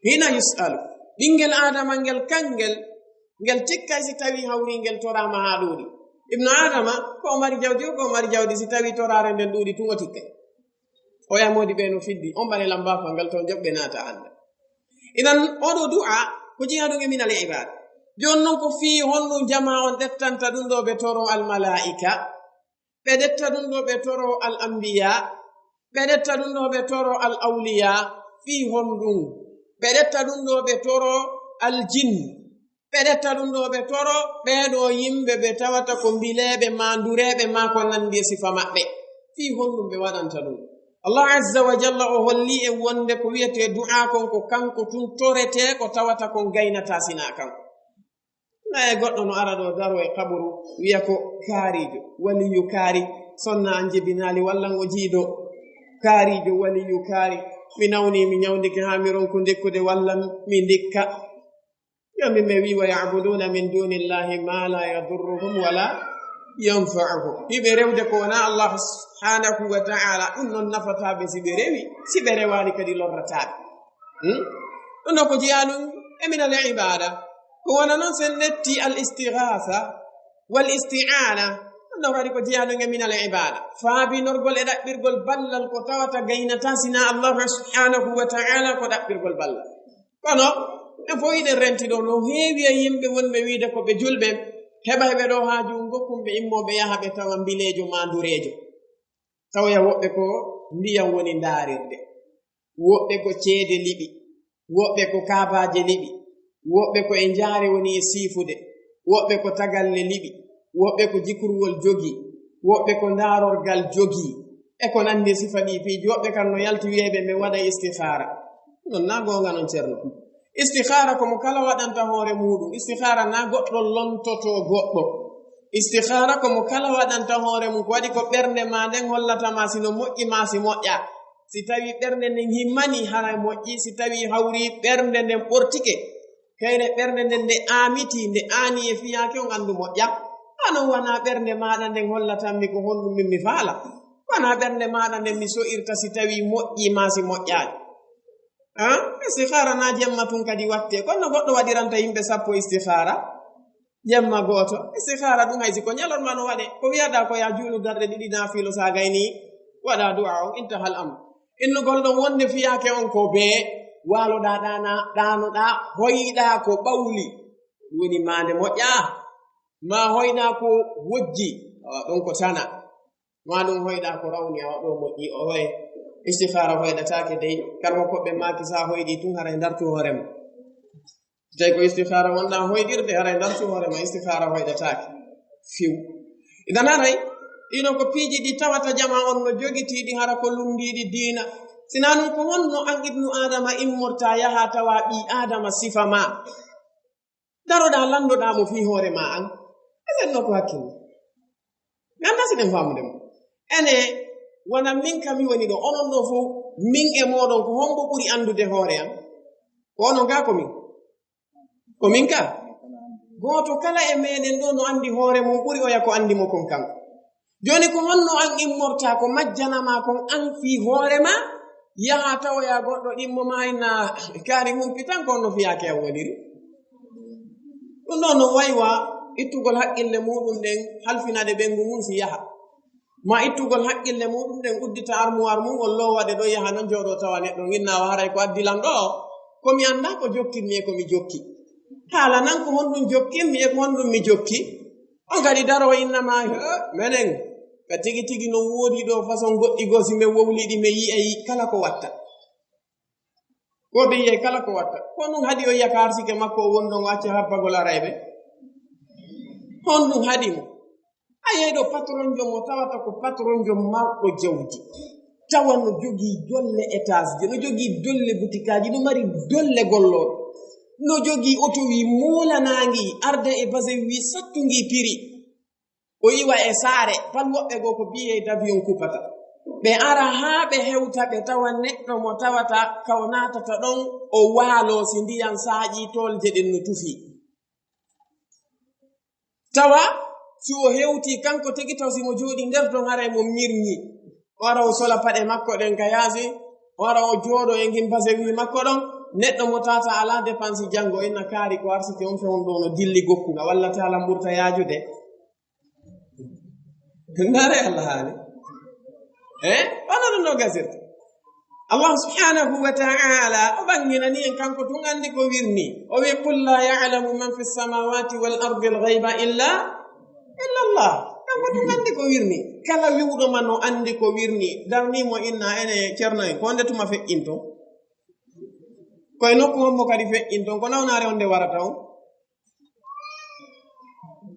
Hina yus'alu. Ɓinngel Aadama ngel, kanngel, ngel tikkay si tawii hawri ngel toraama haa ɗuuɗi. Ibnu Aadama, ko o mari jawdi, o ko o mari jawdi, si tawii toraare nden ɗuuɗi tun o tikkay. Oya moodi ɓe no fiddi, on ɓale lamba fangal to joɓɓe naata annda. Idan, oɗo du'a, ko jeyaa ɗum e minal ibaada. Jooni non ko fii honɗum jamaa on ɗettanta ɗum ɗo ɓe toro al malaa'ika? Ɓe ɗetta ɗum ɗo ɓe toro al anbiya, ɓe ɗetta ɗum ɗo ɓe toro al awliya, fii honɗum? Ɓe ɗetta ɗum ɗo ɓe toro al jin, ɓe ɗetta ɗum ɗo ɓe toro ɓee ɗo yimɓe ɓe tawata ko mbileeɓe, maa ndureeɓe, maa ko nanndi e sifa maɓɓe. Fii honɗum ɓe waɗanta ɗum? Allah azza wa jalla o holli en wonde ko wiyetee du'aa kon ko kanko tun toretee, ko tawata kon gaynataa sinaa kanko. Na e goɗɗo no ara ɗo daro e qaburu, wiya ko kaariijo, waliyu kaari, sonna an jebinaali, wallan o jiido kaariijo, waliyu kaari, mi nawni, mi ñawndike haa mi ronku ndikkude, wallan mi ndikka. Yo mi, mi wi, "Wa ya'buduna min dunillahi ma la yadurruhum wa la yanfa'uhum." Hiɓe rewde ko wonaa Allah subhanahu wa ta'ala, ɗum non nafataa ɓe si ɓe rewi, si ɓe rewaani kadi lorrataa ɓe. Hmm? Ɗum ɗo ko jeyaa ɗum e minal ibaada. Ko wona noon sen netti al istighaasa wal isti'aana. Ɗum ɗo kadi ko jeyaa ɗum e minal ibaada. Faabinorgol e ɗaɓɓirgol ballal ko tawata gaynataa sinaa Allahu subhaanahu wa ta'ala ko ɗaɓɓirgol ballal. Kono, en fof hiɗen renti ɗo, no heewi e yimɓe wonɓe wiide ko ɓe julɓe, heɓa heɓe ɗo haaju ngokkum ɓe immoo ɓe yaha ɓe tawa mbileejo maa ndureejo. Tawoya woɓɓe ko ndiyam woni ndaarirde, woɓɓe ko ceede liɓi, woɓɓe ko kaabaaje liɓi, woɓɓe ko e njaare woni e siifude, woɓɓe ko tagalle liɓi, woɓɓe ko jikurwol jogii, woɓɓe ko ndaarorgal jogii, e ko nanndi e sifa ɗii piiji. Woɓɓe kam no yalti wiyeeɓe, "Min waɗa istikhaara." Non naa goonga non, Ceerno? Istikhaara ko mo kala waɗanta hoore muuɗum. Istikhaara naa goɗɗo lontotoo goɗɗo. Istikhaara ko mo kala waɗanta hoore mum. Ko waɗi ko ɓernde maa nden hollata ma si no moƴƴi maa si moƴƴaa. Si tawii ɓernde nden himmanii, haray moƴƴi. Si tawii hawrii, ɓernde nden ɓortike, kayre ɓernde nden nde aamitii, nde aanii e fiyaake, on anndu moƴƴaa. Haa non wanaa ɓernde maaɗa nden hollatan mi ko honɗum min mi faala. Wanaa ɓernde maaɗa nden mi so'irta si tawii moƴƴii maa si moƴƴaali. Ah, istikhaara naa jemma tun kadi wattee. Kono no goɗɗo waɗiranta yimɓe sappo istikhaara jemma gooto. Istikhaara ɗum hay si ko ñalorma no waɗee. Ko wiyaɗaa ko yaa juulu darɗe ɗiɗi naafilo, so a gaynii, waɗaa du'aa on, intahal amr. Innugol ɗon wonde fiyaake on ko bee waaloɗaa ɗaana, ɗaanoɗaa, hoyɗaa ko ɓawli. Ɗum woni maande moƴƴaa, maa hoyɗaa ko wojji, awa ɗon ko tana. Maa ɗum hoyɗaa ko rawni, awa ɗo moƴƴi, o hoye. Istikhaara hoyɗataake dey. Karmo koɓɓe maaki, so a hoyɗii tun, haray ndartu hoore ma. Tawi ko istikhaara wonɗaa hoyɗirde, haray ndartu hoore ma, istikhaara hoyɗataake. Fiw. Idan haray, ɗino ko piiji ɗi tawata jama on no jogitii ɗi, hara ko lunndiiɗi diina. Sinaa ɗum, ko honno an ibnu Aadama immortaa yahaa tawaa ɓii Aadama sifa ma? Daroɗaa, lanndoɗaa mo fii hoore maa an. Esen no ko hakkille. Mi anndaa si ɗen faamude mo. Ene, wona min ka mi woni ɗo, onon ɗo fof, min e mooɗon, ko hombo ɓuri anndude hoore an? Ko onon gaa ko min? Ko min ka? Gooto kala e meɗen ɗo no anndi hoore mum ɓuri oya ko anndi mo kon kanko. Jooni ko honno an immortaa ko majjana maa kon an fii hoore maa? Yaha tawoya goɗɗo ɗimmo maa inna kaari humpitan ko no fiyaake an woniri. Ɗum ɗo no waywa ittugol haqqille muɗum ɗen, halfinade ɓenngu mum si yaha. Ma ittugol haqqille muɗum ɗen, uddita armuwar mum, on loowa ɗe ɗo, yaha non jooɗo tawa neɗɗo inna o haray ko addi lan ɗo, ko mi anndaa ko jokkinmi e ko mi jokki. Haala nan ko honɗum jokkinmi e ko honɗum mi jokki. On kadi daro inna ma, "He, menen, ka tigi tigi no woodi ɗo façon goɗɗi goo, si men wowli ɗi, men yi'ay kala ko watta." Ko ɓe yi'ay kala ko watta. Ko ɗum haɗi o yi'a ka arsike makko o woni ɗon o acca habbagol arayɓe? Honɗum haɗi mo? A yehi ɗo patronjo mo tawata ko patronjo marɗo jawdi. Tawa no jogii dolle étage ji, no jogii dolle butikaaji, no mari dolle gollooɓe. No jogii oto wi moolanaangi, arda e base wi sattungi piri. O iwa e saare, bal woɓɓe goo ko billet d'avion kuppata. Ɓe ara haa ɓe hewta, ɓe tawa neɗɗo mo tawata ka o naatata ɗon, o waaloo si ndiyan saaƴii, toolje ɗen no tufii. Tawa si o hewtii kanko tigi, taw si mo jooɗii nder ton, haray mo mirñi. O ara o sola paɗe makko ɗen ka yaasi, o ara o jooɗoo e ngin base wi makko ɗon. Neɗɗo mo tawata alaa dépense janngo, inna kaari ko arsike on fewndo no dilli gokkuga, walla taala mburta yaajude. Ndaare Allah haali. Eh? Wano ɗum no gasirta. Allah subhanahu wa ta'ala o ɓanginani en, kanko tun anndi ko wirni. O wi, "Qul la ya'lamu man fi samawati wal ardi al ghayba illa, illa Allah." Kanko tun anndi ko wirni. Kala wi'uɗo ma no anndi ko wirni, darni mo inna ene Ceerno en, ko nde tuma feƴƴinto? Ko e nokku hombo kadi feƴƴinto? Ko nawnaare on nde warata on?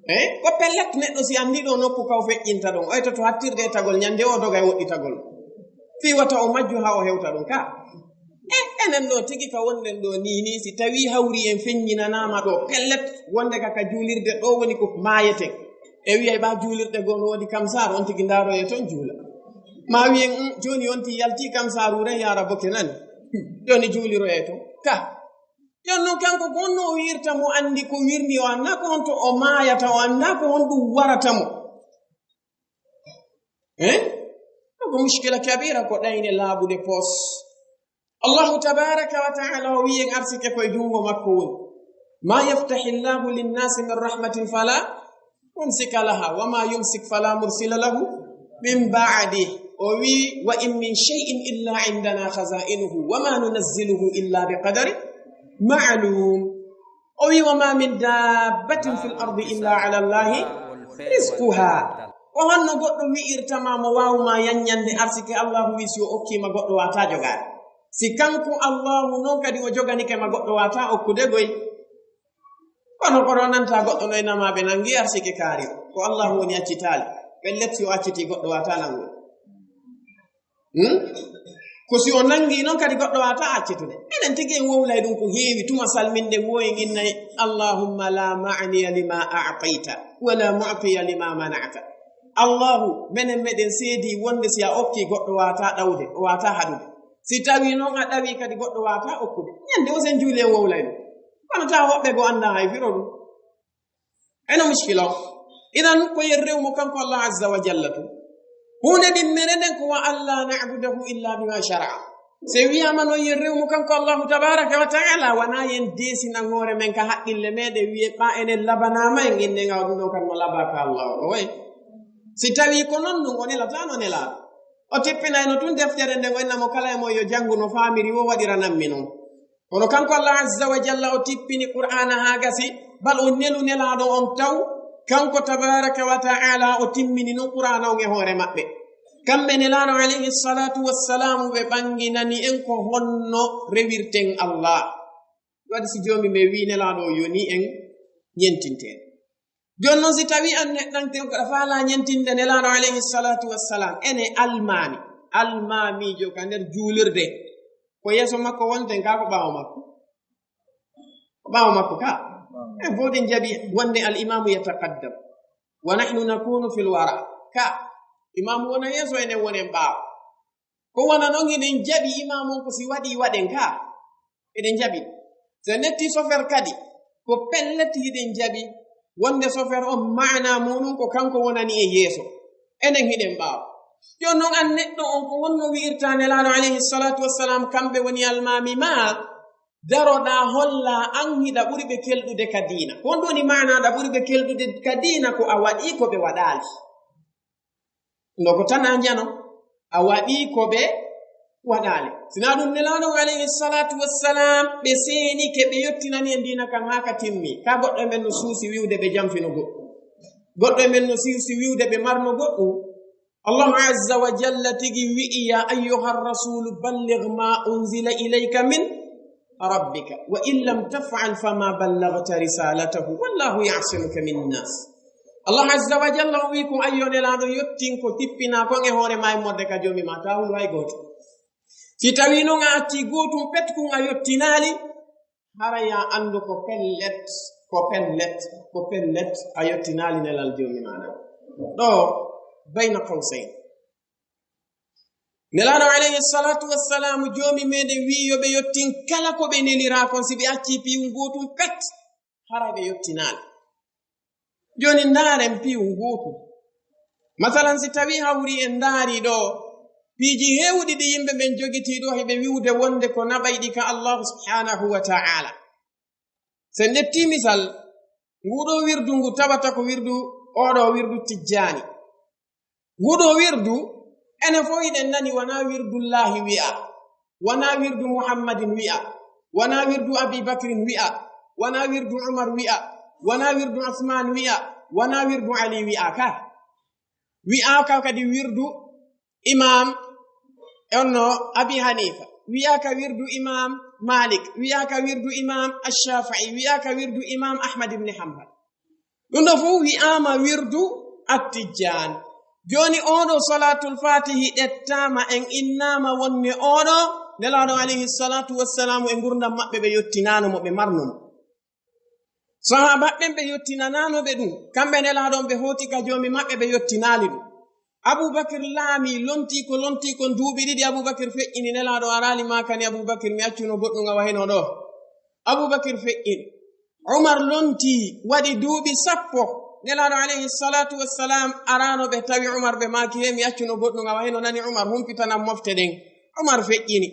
Eh, ko pellet, neɗɗo si anndi ɗo nokku ka o feƴƴinta ɗon, o etoto hattirde e tagol, ñande o doga e woɗɗitagol. Fii wata o majju haa o hewta ɗon ka. E, enen ɗo tigi ka wonɗen ɗo nii, nii, si tawii hawri en feññinanaama ɗo, pellet, wonde ka, ka juulirde ɗo woni ko maayeten. E wiyay ɓa juulirɗe goo no woodi kamsaar, on tigi ndaaroye ton juula. Ma wiyen, "Mm, jooni on ti yalti kamsaaru ren yaara boke nani." Jooni juuliroye ton. Ka. Jooni non kanko ko honno o wi'irta mo anndi ko wirni, o anndaa ko honto o maayata, o anndaa ko honɗum warata mo. Eh? Ɗum ko mushkila kabira, ko ɗayne laaɓuɗe poos. Allahu tabaraka wa ta'ala o wi'i en arsike koye junngo makko woni. Ma yaftahi Allahu linnasi min rahmatin fala mumsika laha, wa ma yumsik fala mursila lahu min ba'di. O wi'i, wa in min shay'in illa indana khaza'inuhu, wa ma nunazziluhu illa bi qadarin ma'lum. O wi'i, wa ma min dabbatin fil ardi illa ala Allahi rizquha. Ko honno goɗɗo wi'irta ma mo waawu ma yanñande arsike Allahu wi'i si o okkii ma goɗɗo waawataa jogaade? Si kanko Allahu non kadi o joganike ma goɗɗo waawataa okkude goy. Kono ko ɗo nanta goɗɗo no e nama ɓe nangi arsike kaari o. Ko Allahu woni accitaali. Pellet si o accitii goɗɗo waawataa nangude. Hmm? Ko si o nangi non kadi goɗɗo waawataa accitude. Enen tigi en wowlay ɗum ko heewi tuma salminde woyen innay, Allahumma la ma'niya lima a'tayta, wa la mu'tiya lima mana'ta. Allahu, menen meɗen seedi wonde si a okki goɗɗo waawataa ɗawde, o waawataa haɗude. Si tawi non a ɗawi kadi goɗɗo waawataa okkude. Ñande o sen juuli en wowlay ɗum. Kono taa woɓɓe go annda hay firo ɗum. Eno muskila o. Idan ko yen rew mo kanko Allah azza wa jalla tun. Huunde ɗimmere nden ko wa alla na'budahu illa bima shara'a. Se wi'ama non yen rew mo kanko Allahu tabaraka wa ta'ala, wana yen deesinan hoore men ka haqqille meɗen wi'e ɓa enen labanama en innen awa ɗum ɗo kan no laba ka Allah o way. Si tawi ko non ɗum o nelata no nela. O tippinayno tun deftere nden o inna mo kala e mo yo jangu no famiri wo waɗiranammi non. Kono kanko Allah azza wa jalla o tippini Qur'aana haa gasi, bal o nelu nelaaɗo on taw, kanko tabaraka wa ta'ala o timmini non Qur'aana on e hoore maɓɓe. Kamɓe nelaaɗo alayhi salatu wassalam ɓe ɓanginani en ko honno rewirten Allah. Waɗi si joomi men wi nelaaɗo o yoni en ñentinten. Jooni non si tawi an neɗɗanke on ko aɗa faala ñentinde nelaaɗo alayhi salatu wassalam, ene almaami, almaamiijo ka nder juulirde, ko yeeso makko wonten ka ko ɓaawo makko? Ko ɓaawo makko ka? En fof ɗen jaɓi wonde al imamu yataqaddam. Wa nahnu nakunu fil wara. Ka imamu wona yeeso, enen wonen ɓaawo. Ko wona non hiɗen jaɓi imamu on ko si waɗi waɗen ka? Eɗen jaɓi. So netti sofer kadi, ko pellet hiɗen jaɓi wonde sofer on maana muɗum ko kanko wonani e yeeso. Enen hiɗen ɓaawo. Jooni non an neɗɗo on ko honno wi'irta nelaaɗo alayhi salatu wassalam kamɓe woni almaami ma? Daroɗa holla an hiɗa ɓuri ɓe kelɗude ka diina. Ko honɗum woni maana ɗa ɓuri ɓe kelɗude ka diina ko a waɗi ko ɓe waɗaali. No ko tan a njano, a waɗi ko ɓe waɗaali. Sina ɗum nelaaɗo on alayhi salatu wassalam, ɓe seenike, ɓe yottinani en diina kan haa ka timmi. Ka goɗɗo e men no suusi wi'ude ɓe jamfino goɗɗum. Goɗɗo e men no suusi wi'ude ɓe marno goɗɗum. Allahu azza wa jalla tigi wi'i, ya ayyuha rasulu balligh ma unzila ilayka min rabbika, wa in lam taf'al fama ballaghta risalatahu, wallahu ya'simuka min nas. Allah azza wa jalla o wi ko ayyo nelaaɗo yottin ko tippina kon e hoore ma immorde ka joomi ma, ta hulu hay gooto. Si tawi non a acci gootum pet kun a yottinaali, hara ya anndu ko pellet, ko pellet, ko pellet a yottinaali nelal joomi ma ɗan. Ɗo, bayna qawsayn. Nelaaɗo alayhi salatu wassalamu joomi meɗen wi yo ɓe yottin kala ko ɓe nelira kon, si ɓe acci piyun gootum pet, hara ɓe yottinaali. Jooni ndaaren piyun gootum. Masalan, si tawi hawri en ndaari ɗo, piiji heewɗi ɗi yimɓe ɓen jogitii ɗo, heɓe wi'ude wonde ko naɓayɗi ka Allahu subhanahu wa ta'ala. So en ƴetti misal, nguɗo wirdu ngu tawata ko wirdu, oɗo wirdu Tijjaani. Nguɗo wirdu, enen fof hiɗen nani wona wirdullahi wi'a, wona wirdu Muhammadin wi'a, wona wirdu Abi Bakrin wi'a, wona wirdu Umar wi'a, wona wirdu Usman wi'a, wona wirdu Ali wi'a ka. Wi'aaka kadi wirdu Imam, e onno Abi Hanifa, wi'aaka wirdu Imam Malik, wi'aaka wirdu Imam Ash-Shafi'i, wi'aaka wirdu Imam Ahmad ibn Hanbal. Ɗum ɗo fof wi'aama wirdu At-Tijjaan. Jooni oɗo Salatul Fatihi ƴettaama, en innaama wonde oɗo Nelaaɗo alayhi salatu wassalamu e ngurdam maɓɓe ɓe yottinaano mo, ɓe marno mo. Sahaaba ɓen ɓe yottinanaano ɓe ɗum, kamɓe Nelaaɗo on ɓe hooti ka Joomi maɓɓe ɓe yottinaali ɗum. Abubakir laami, lontii ko lontii kon duuɓi ɗiɗi, Abubakir feƴƴini, Nelaaɗo araali maakani Abubakir, mi accuno goɗɗum awa heno ɗo. Abubakir feƴƴini. Umar lontii, waɗi duuɓi sappo. Nelaaɗo alayhi salatu wassalam araano ɓe, tawi Umar, ɓe maaki, he, mi accuno goɗɗum awa heno, nani Umar, humpitanam mofte ɗen. Umar feƴƴini.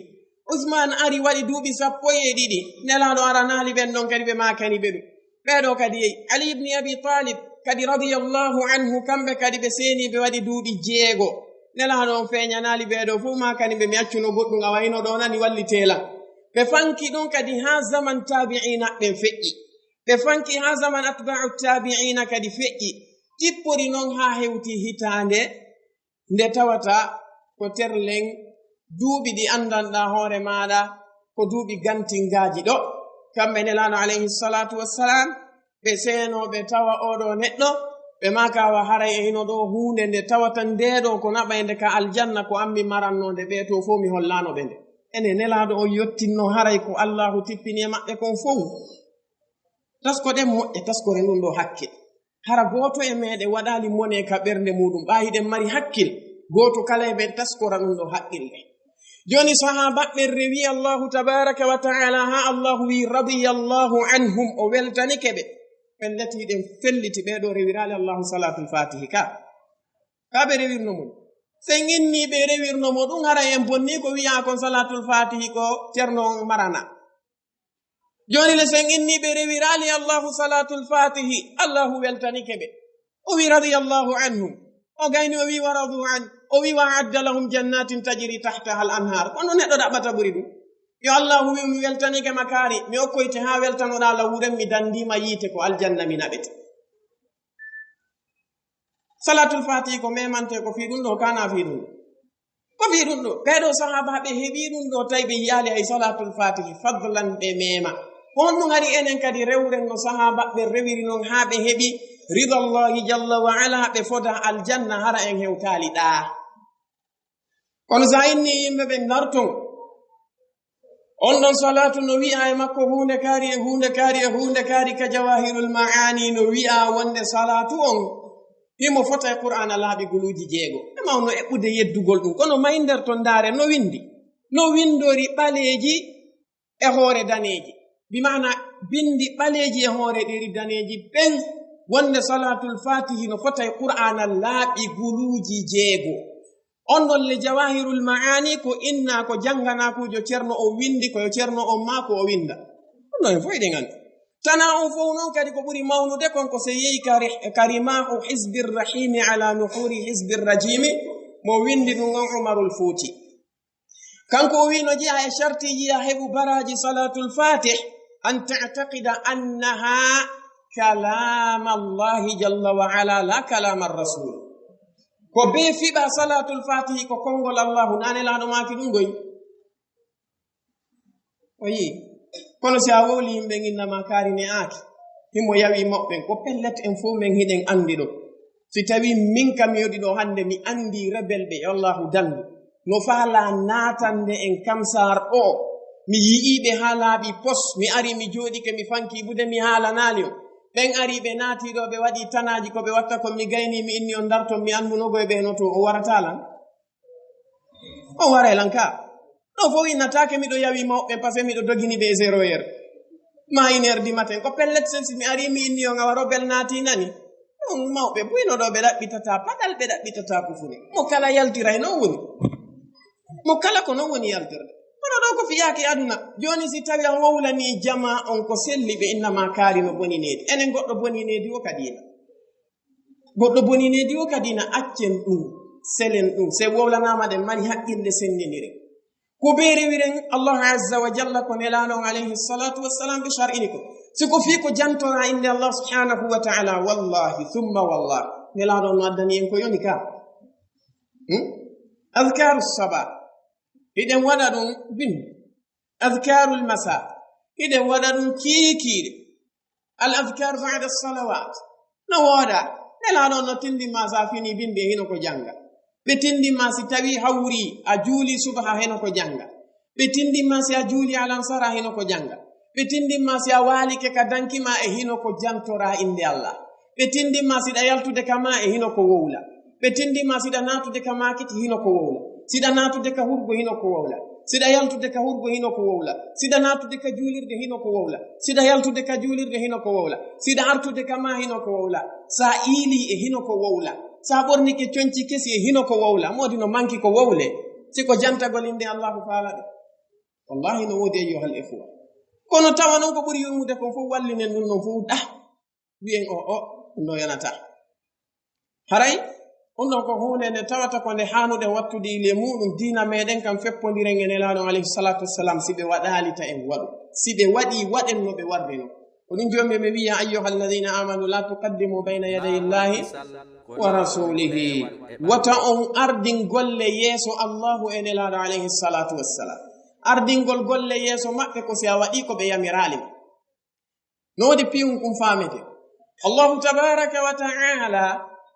Usman ari waɗi duuɓi sappo e ɗiɗi. Nelaaɗo aranaali ɓen ɗon kadi ɓe maakani ɓe ɗum. Ɓee ɗoo kadi yehi. Ali ibni Abi Talib kadi radiyallahu anhu, kamɓe kadi ɓe seeni ɓe waɗi duuɓi jeego. Nelaaɗo on feeñanaali ɓee ɗoo fof maakani ɓe mi accuno goɗɗum awa hino ɗoo nani wallitee lan. Ɓe fanki ɗum kadi haa zaman taabi'iina ɓen feƴƴi. Ɓe fanki haa zaman atba'u taabi'iina kadi feƴƴi. Jippori non haa hewti hitaande nde tawata ko terlen duuɓi ɗi anndanɗaa hoore maaɗa ko duuɓi gantingaaji ɗo. Kamɓe Nelaaɗo alayhi salaatu wassalaam, ɓe seenoo ɓe tawa oo ɗoo neɗɗo, ɓe maaka wa haray e hino ɗoo huunde nde tawata ndee ɗoo ko naɓaynde ka aljanna ko an mi marannoo nde ɓee too fof mi hollaano ɓe nde. Ene Nelaaɗo on yottinnoo haray ko Allaahu tippini e maɓɓe kon fof. Taskoɗen moƴƴa taskore ndun ɗoo hakkil. Hara gooto e meɗen waɗaali mone ka ɓernde muuɗum, ɓaa hiɗen mari hakkil, gooto kala e men taskora ɗum ɗoo haqqille. Jooni sahaabaɓe ɓen rewi Allaahu tabaaraka wa ta'aala, haa Allaahu wi'i, "Radiyallaahu anhum", o weltanike ɓe. Ɓen lati hiɗen felliti ɓee ɗoo rewiraali Allaahu salaatul faatihi ka. Ka ɓe rewirno mo. Sen inni ɓe rewirno mo ɗum, hara en bonni ko wi'a kon salaatul faatihi ko Ceerno on marana. Jooni le sen inni ɓe rewiraali Allaahu salaatul faatihi, Allaahu weltanike ɓe. O wi, "Radiyallaahu anhum." O gayni o wi, "Wa radu an." O wi, "Wa a'adda lahum jannatin tajri tahtaha al anhar." Kono neɗɗo ɗaɓɓata ɓuri ɗum. Yo Allaahu wi, "Mi weltanike ma kaari, mi okkoyte haa weltanoɗaa law wuren, mi dandiima yiite ko aljanna mi naɓete." Salaatul faatihi ko memante ko fii ɗum ɗoo, kana fii ɗum ɗoo. Ko fii ɗum ɗoo, ɓee ɗoo sahaabaaɓe heɓii ɗum ɗoo, tawi ɓe yiyaali hay salaatul faatihi, fadlan ɓe meema. Ko honɗum hari enen kadi rewren no sahaabaaɓe rewiri non haa ɓe heɓi ridallaahi jalla wa ala, ɓe foda aljanna, hara en hewtaali ɗaa? Kono so a inni yimɓe ɓen narton, on ɗon salaatu no wi'a e makko huunde kaari e huunde kaari e huunde kaari ka Jawaahirul Ma'aani, no wi'a wonde salaatu on himo fota e Qur'aana laaɓi guluuji jeego. E mawno eɓɓude yeddugol ɗum, kono may nder ton ndaare no windi, no windori ɓaleeji e hoore daneeji. Bi maana bindi ɓaleeji e hoore ɗeri daneeji ɓen, wonde salaatul faatihi no fota e Qur'aana laaɓi guluuji jeego. On ɗon le Jawaahirul Ma'aani ko inna ko jannganaakuujo Ceerno o winndi, ko yo Ceerno on maa ko o winnda. Ɗum ɗon en fof eɗen anndi. Tanaa on fof noon kadi ko ɓuri mawnude kon ko so yehi ka ri-, ka rimaahu Hizbir Rahiimi ala nuhuuri Hizbir Rajiimi, mo winndi ɗum on Umarul Fuuti. Kanko o wiino jeyaa e shartiiji a heɓu baraaji salaatul faatih, an ta'taqida annaha kalaama Allaahi jalla wa ala, la kalaama Rasuul. Ko bee fiɓa salaatul faatihi ko konngol Allaahu, naa Nelaaɗo maaki ɗum goy. O yi'i. Kono si a wowli yimɓe inna ma kaari ne aaki, himo yawi moɓɓen, ko pellet en fof men hiɗen anndi ɗo. Si tawi min kam mi yodi ɗo hannde, mi anndi rebel ɓe, yo Allaahu danndu. No faala naatande en Kamsaar ɗo. Mi yi'i ɓe haa laaɓi pos, mi ari mi jooɗike, mi fanki buuɗe, mi haalanaali on. Ɓen ari ɓe naati ɗo, ɓe waɗi tanaaji ko ɓe watta kon, mi gayni mi inni on ndarton, mi annduno goy ɓe no to o warata lan. O waray lan ka. Ɗo fof innataake miɗo yawi mawɓe, parce que miɗo dogini ɓe zéro heure. Ma une heure du matin. Ko pellet sen si mi ari mi inni on awa rebel naati nani. Ɗum mawɓe buyno ɗo ɓe ɗaɓɓitata paɗal, ɓe ɗaɓɓitata kufune. Mo kala yaltiray noon woni. Mo kala ko noon woni yaltirde. Kono ɗo ko fiyaaki aduna. Jooni si tawi a wowlani jama on ko selli ɓe inna ma kaari no boni needi. Enen goɗɗo boni needi o kadi ina. Goɗɗo boni needi o kadi ina accen ɗum, selen ɗum. Se wowlanaama ɗen mari haqqille sendindiren. Ko ɓe rewiren Allah azza wa jalla ko Nelaaɗo on alayhi salatu wassalam ɓe shar'ini ko. Si ko fii ko jantora innde Allah subhanahu wa ta'ala, wallahi, thumma wallah, Nelaaɗo on no addani en ko yoni ka. Hmm? Adhkaru saba, hiɗen waɗa ɗum bimbi. Adhkarul masa, hiɗen waɗa ɗum kiikiiɗe. Al adhkar ba'da salawat. No wooda. Nelaaɗo no tindin ma sa fini bimbi e hino ko jannga. Ɓe tindin ma si tawi hawri a juuli subaha hino ko jannga. Ɓe tindin ma si a juuli alansara hino ko jannga. Ɓe tindin ma si a waalike ka danki ma e hino ko jantora innde Allah. Ɓe tindin ma siɗa yaltude ka ma e hino ko wowla. Ɓe tindin ma siɗa naatude ka maakiti hino ko wowla. Siɗa naatude ka hurgo hino ko wowla. Siɗa yaltude ka hurgo hino ko wowla. Siɗa naatude ka juulirde hino ko wowla. Siɗa yaltude ka juulirde hino ko wowla. Siɗa artude ka ma hino ko wowla. Sa iili e hino ko wowla. Sa ɓornike conci kesi e hino ko wowla. Moodi no manki ko wowle. Si ko jantagol innde Allahu faala ɗum. Wallahi no woodi, ayyuhal ikhwa. Kono tawa noon ko ɓuri yurmude kon fof, wallinen ɗum ɗon fof, ɗah, wiyen o, o, ɗum ɗo yonata. Haray, ɗum ɗon ko huunde nde tawata ko nde haanuɗen wattude e muɗum, diina meɗen kan feppondiren e Nelaaɗo alayhi salatu wassalam, si ɓe waɗaali ta en waɗu. Si ɓe waɗi, waɗen no ɓe warri non. Ko ɗum Joomi men wi'i, "Ya ayyuhal ladhina amanu la tuqaddimu bayna yaday Allahi wa rasulihi." Wata on ardin golle yeeso Allahu e Nelaaɗo alayhi salatu wassalam. Ardingol golle yeeso maɓɓe ko si a waɗi ko ɓe yamiraali ma. No woodi piiwun kun faamete. Allahu tabaraka wa ta'ala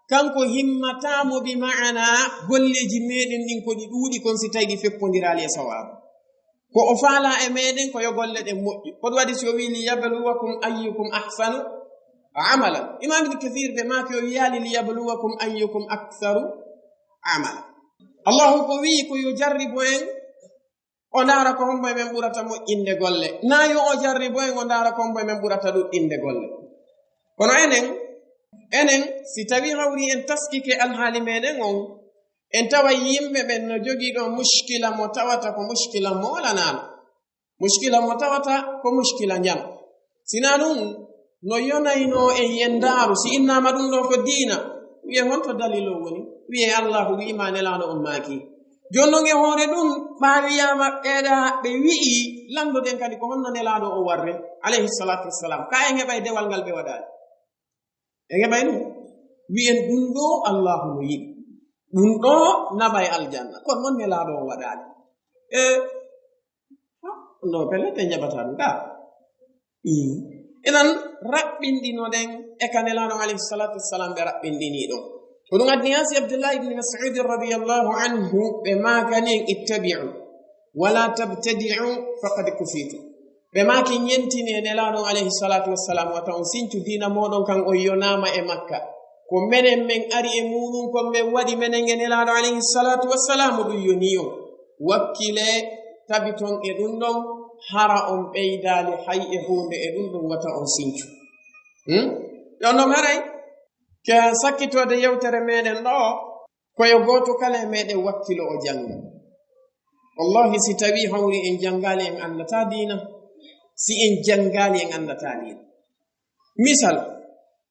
kanko himmataamo bi ma'ana golleeji meɗen ɗin ko ɗi ɗuuɗi kon si tawi ɗi feppondiraali e sawaabu. Ko o faala e meɗen ko yo golle ɗen moƴƴu. Ko ɗum waɗi si o wi'i, "Liyabluwakum ayyukum ahsanu amalan." Imam Ibn Kathir ɓe maaki o wi'aali, "Liyabluwakum ayyukum aktharu amala." Allahu ko wi'i ko yo jarribo en, o ndaara ko hombo e men ɓurata moƴƴinde golle. Naa yo o jarribo en, o ndaara ko hombo e men ɓurata ɗuɗɗinde golle. Kono enen, enen, si tawi hawri en taskike alhaali meɗen on, en tawa yimɓe ɓen no jogii ɗo mushkila mo tawata ko mushkila moolanaaɗo. Mushkila mo tawata ko mushkila njano. Sinaa ɗum, no yonaynoo e yendaaru, si innaama ɗum ɗo ko diina, wi'e, "Honto dalil o woni?" Wi'e, "Allahu wi'i ma, Nelaaɗo on maaki." Jooni non e hoore ɗum, ɓaawiyaama ɓeeɗa ɓe wi'i, lanndoɗen kadi ko honno Nelaaɗo o warre, alayhi salatu wassalam. Ka en heɓay dewal ngal ɓe waɗaali. En heɓay ɗum. Wi'en ɗum ɗo Allahu no yiɗi. Ɗum ɗo naɓay aljanna. Kono non Nelaaɗo o waɗaali. E, no, pellet en jaɓata ɗum ka. Ii. Inan raɓɓinɗinoɗen e ka Nelaaɗo alayhi salatu wassalam ɓe raɓɓinɗini ɗum. Ko ɗum addi haa si Abdullah ibn Mas'ud radiyallahu anhu ɓe maakani en, "Ittabi'u, wala tabtadi'u, faqad kufitu." Ɓe maaki, "Ñentini e Nelaaɗo alayhi salatu wassalam, wata on sincu diina mooɗon kan, on yonaama e makka. Ko menen men ari e muuɗum, kon men waɗi menen e Nelaaɗo alayhi salatu wassalam, ɗum yonii on. Wakkile, tabiton e ɗum ɗon, hara on ɓeydaali hay e huunde e ɗum ɗon, wata on sincu." Hmm? Ɗon ɗon haray, ke sakkitoode yewtere meɗen ɗo, ko yo gooto kala e meɗen wakkilo o jannga. Wallahi, si tawi hawri en janngaali, en anndataa diina. Si en janngaali, en anndataa diina. Misal,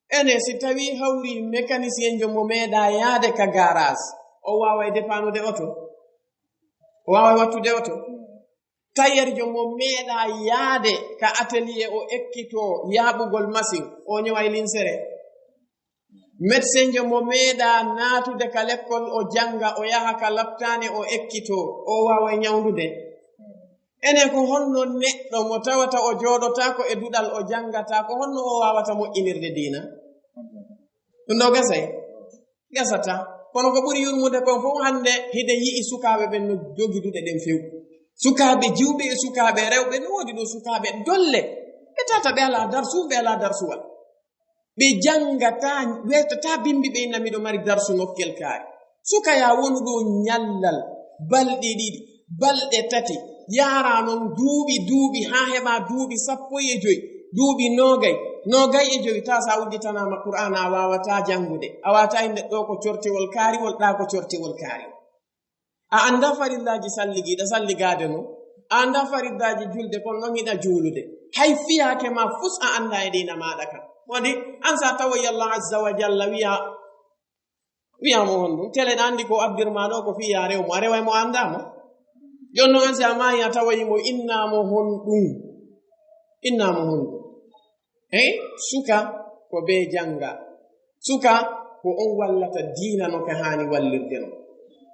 ene si tawi hawri mécanicien jo mo meeɗa yaade ka garage, o waaway dépannude oto? O waaway wattude oto? Tailleur jo mo meeɗa yaade ka atelier o ekkito yaaɓugol machine, o ñaway linsere? Médecin jo mo meeɗa naatude ka lekkol o jannga, o yaha ka laptaane o ekkito, o waaway ñawndude? Enen ko honno neɗɗo mo tawata o jooɗotaako e duɗal o janngataa, ko honno o waawata moƴƴinirde diina? Ɗum ɗo gasay? Gasata. Kono ko ɓuri yurmude kon fof hannde, hiɗen yi'i sukaaɓe ɓen no jogi duɗe ɗen few. Sukaaɓe jiwɓe e sukaaɓe rewɓe, no woodi ɗo sukaaɓe dolle. Ɓe tata ɓe alaa darsu, ɓe alaa darsuwal. Ɓe janngataa, weetataa bimbi ɓe inna miɗo mari darsu nokkel kaari. Suka ya wonu ɗo ñallal, balɗe ɗiɗi, balɗe tati, yaara noon duuɓi, duuɓi, haa heɓa duuɓi sappo e joy, duuɓi noogay, noogay e joy, ta sa udditanaama Qur'aana, a waawataa janngude, a waawataa innde ɗo ko cortewol kaariwol, ɗa ko cortewol kaariwol. A annda farillaaji salligiiɗa salligaade no, a annda farillaaji julde kon noon hiɗa juulude. Hay fiyaake ma fus a annda e diina maaɗa kan. Waɗi, an sa tawoyi Allah azza wa jalla wiya, wiya mo honɗum? Tele ɗa anndi ko abdirma ɗo ko fiya rew mo, a reway mo a annda mo. Jooni noon an si a maayi a tawoyi mo, inna mo honɗum? Inna mo honɗum? Hey, suka ko bee jannga. Suka ko on wallata diina no ka haani wallirde no.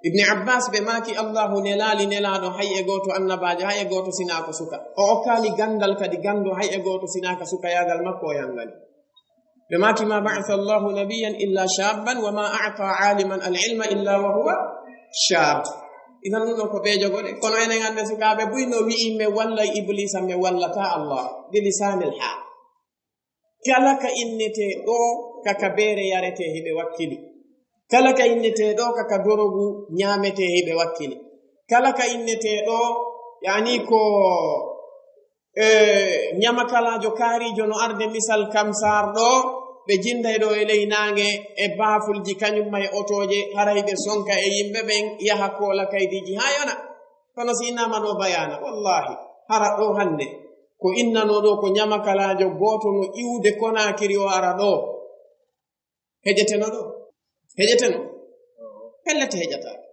Ibni Abbas ɓe maaki, Allahu nelaali nelaaɗo hay e gooto annabaajo, hay e gooto sinaa ko suka. O okkaali ganndal kadi ganndo hay e gooto sinaa ka sukayaagal makko o yanngani. Ɓe maaki, "Ma ba'atha Allahu nabiyyan illa shabban wa ma a'ta aliman al-ilma illa wa huwa shab." Idan ɗum ɗo ko bee jogo de. Kono enen annde sukaaɓe buy no wi'i, "Men wallay Iblisa, men wallata Allah." Bi lisanil hal. Kala ka innetee ɗo ka ka beere yaretee hiɓe wakkili. Kala ka innetee ɗo ka ka dorogu ñaametee hiɓe wakkili. Kala ka innetee ɗo, yani ko, e, ñamakalaajo kaariijo no arde misal Kamsaar ɗo, ɓe jinnday ɗo e ley naange e baafulji kañum ma e otooje, haray ɓe sonka e yimɓe ɓen yaha koola kaydiiji haa yona. Kono si innama ɗo bayana, wallahi, hara ɗo hannde, ko innano ɗo ko ñamakalaajo gooto no iwde Konaakiri o ara ɗo. Heƴeteno ɗo? Heƴeteno? Pellet heƴataake.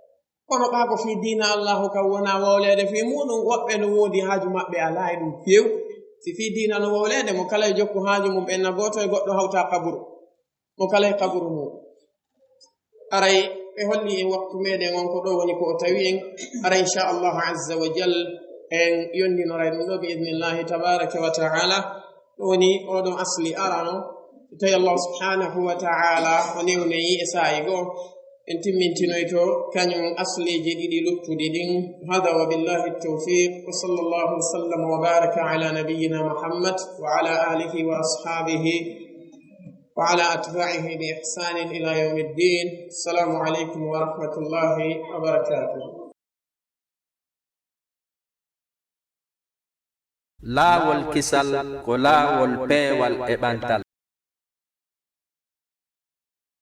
Kono ɓaa ko fii diina Allaahu kan wona wowleede fii muuɗum, woɓɓe no woodi haaju maɓɓe alaa e ɗum few. Si fii diina no wowleede, mo kala e jokku haaju mum, ɓen na gooto e goɗɗo hawta qaburu. Mo kala e qaburu mum. Aray, ɓe holli en waktu meɗen on ko ɗo woni ko o tawi en. Aray, inchallahu azza wa jal, en yondinoray ɗum ɗo bi idnillahi tabaraka wa taala. Ɗo woni oɗon asli arano. So tawi Allah subhanahu wa taala o newneyi e saa'i goo, en timmintinoyto kañum asliji ɗiɗi luttuɗi ɗin. Hada wa billahi tawfiq. Wa sallallahu wa sallam wa baraka ala nabiyyina Muhammad wa ala alihi wa ashabihi wa ala atba'ihi bi ihsanin ila yawmiddin. Assalamu alaikum wa rahmatullahi wa barakatuh. Laawol kisal ko laawol peewal e ɓantal.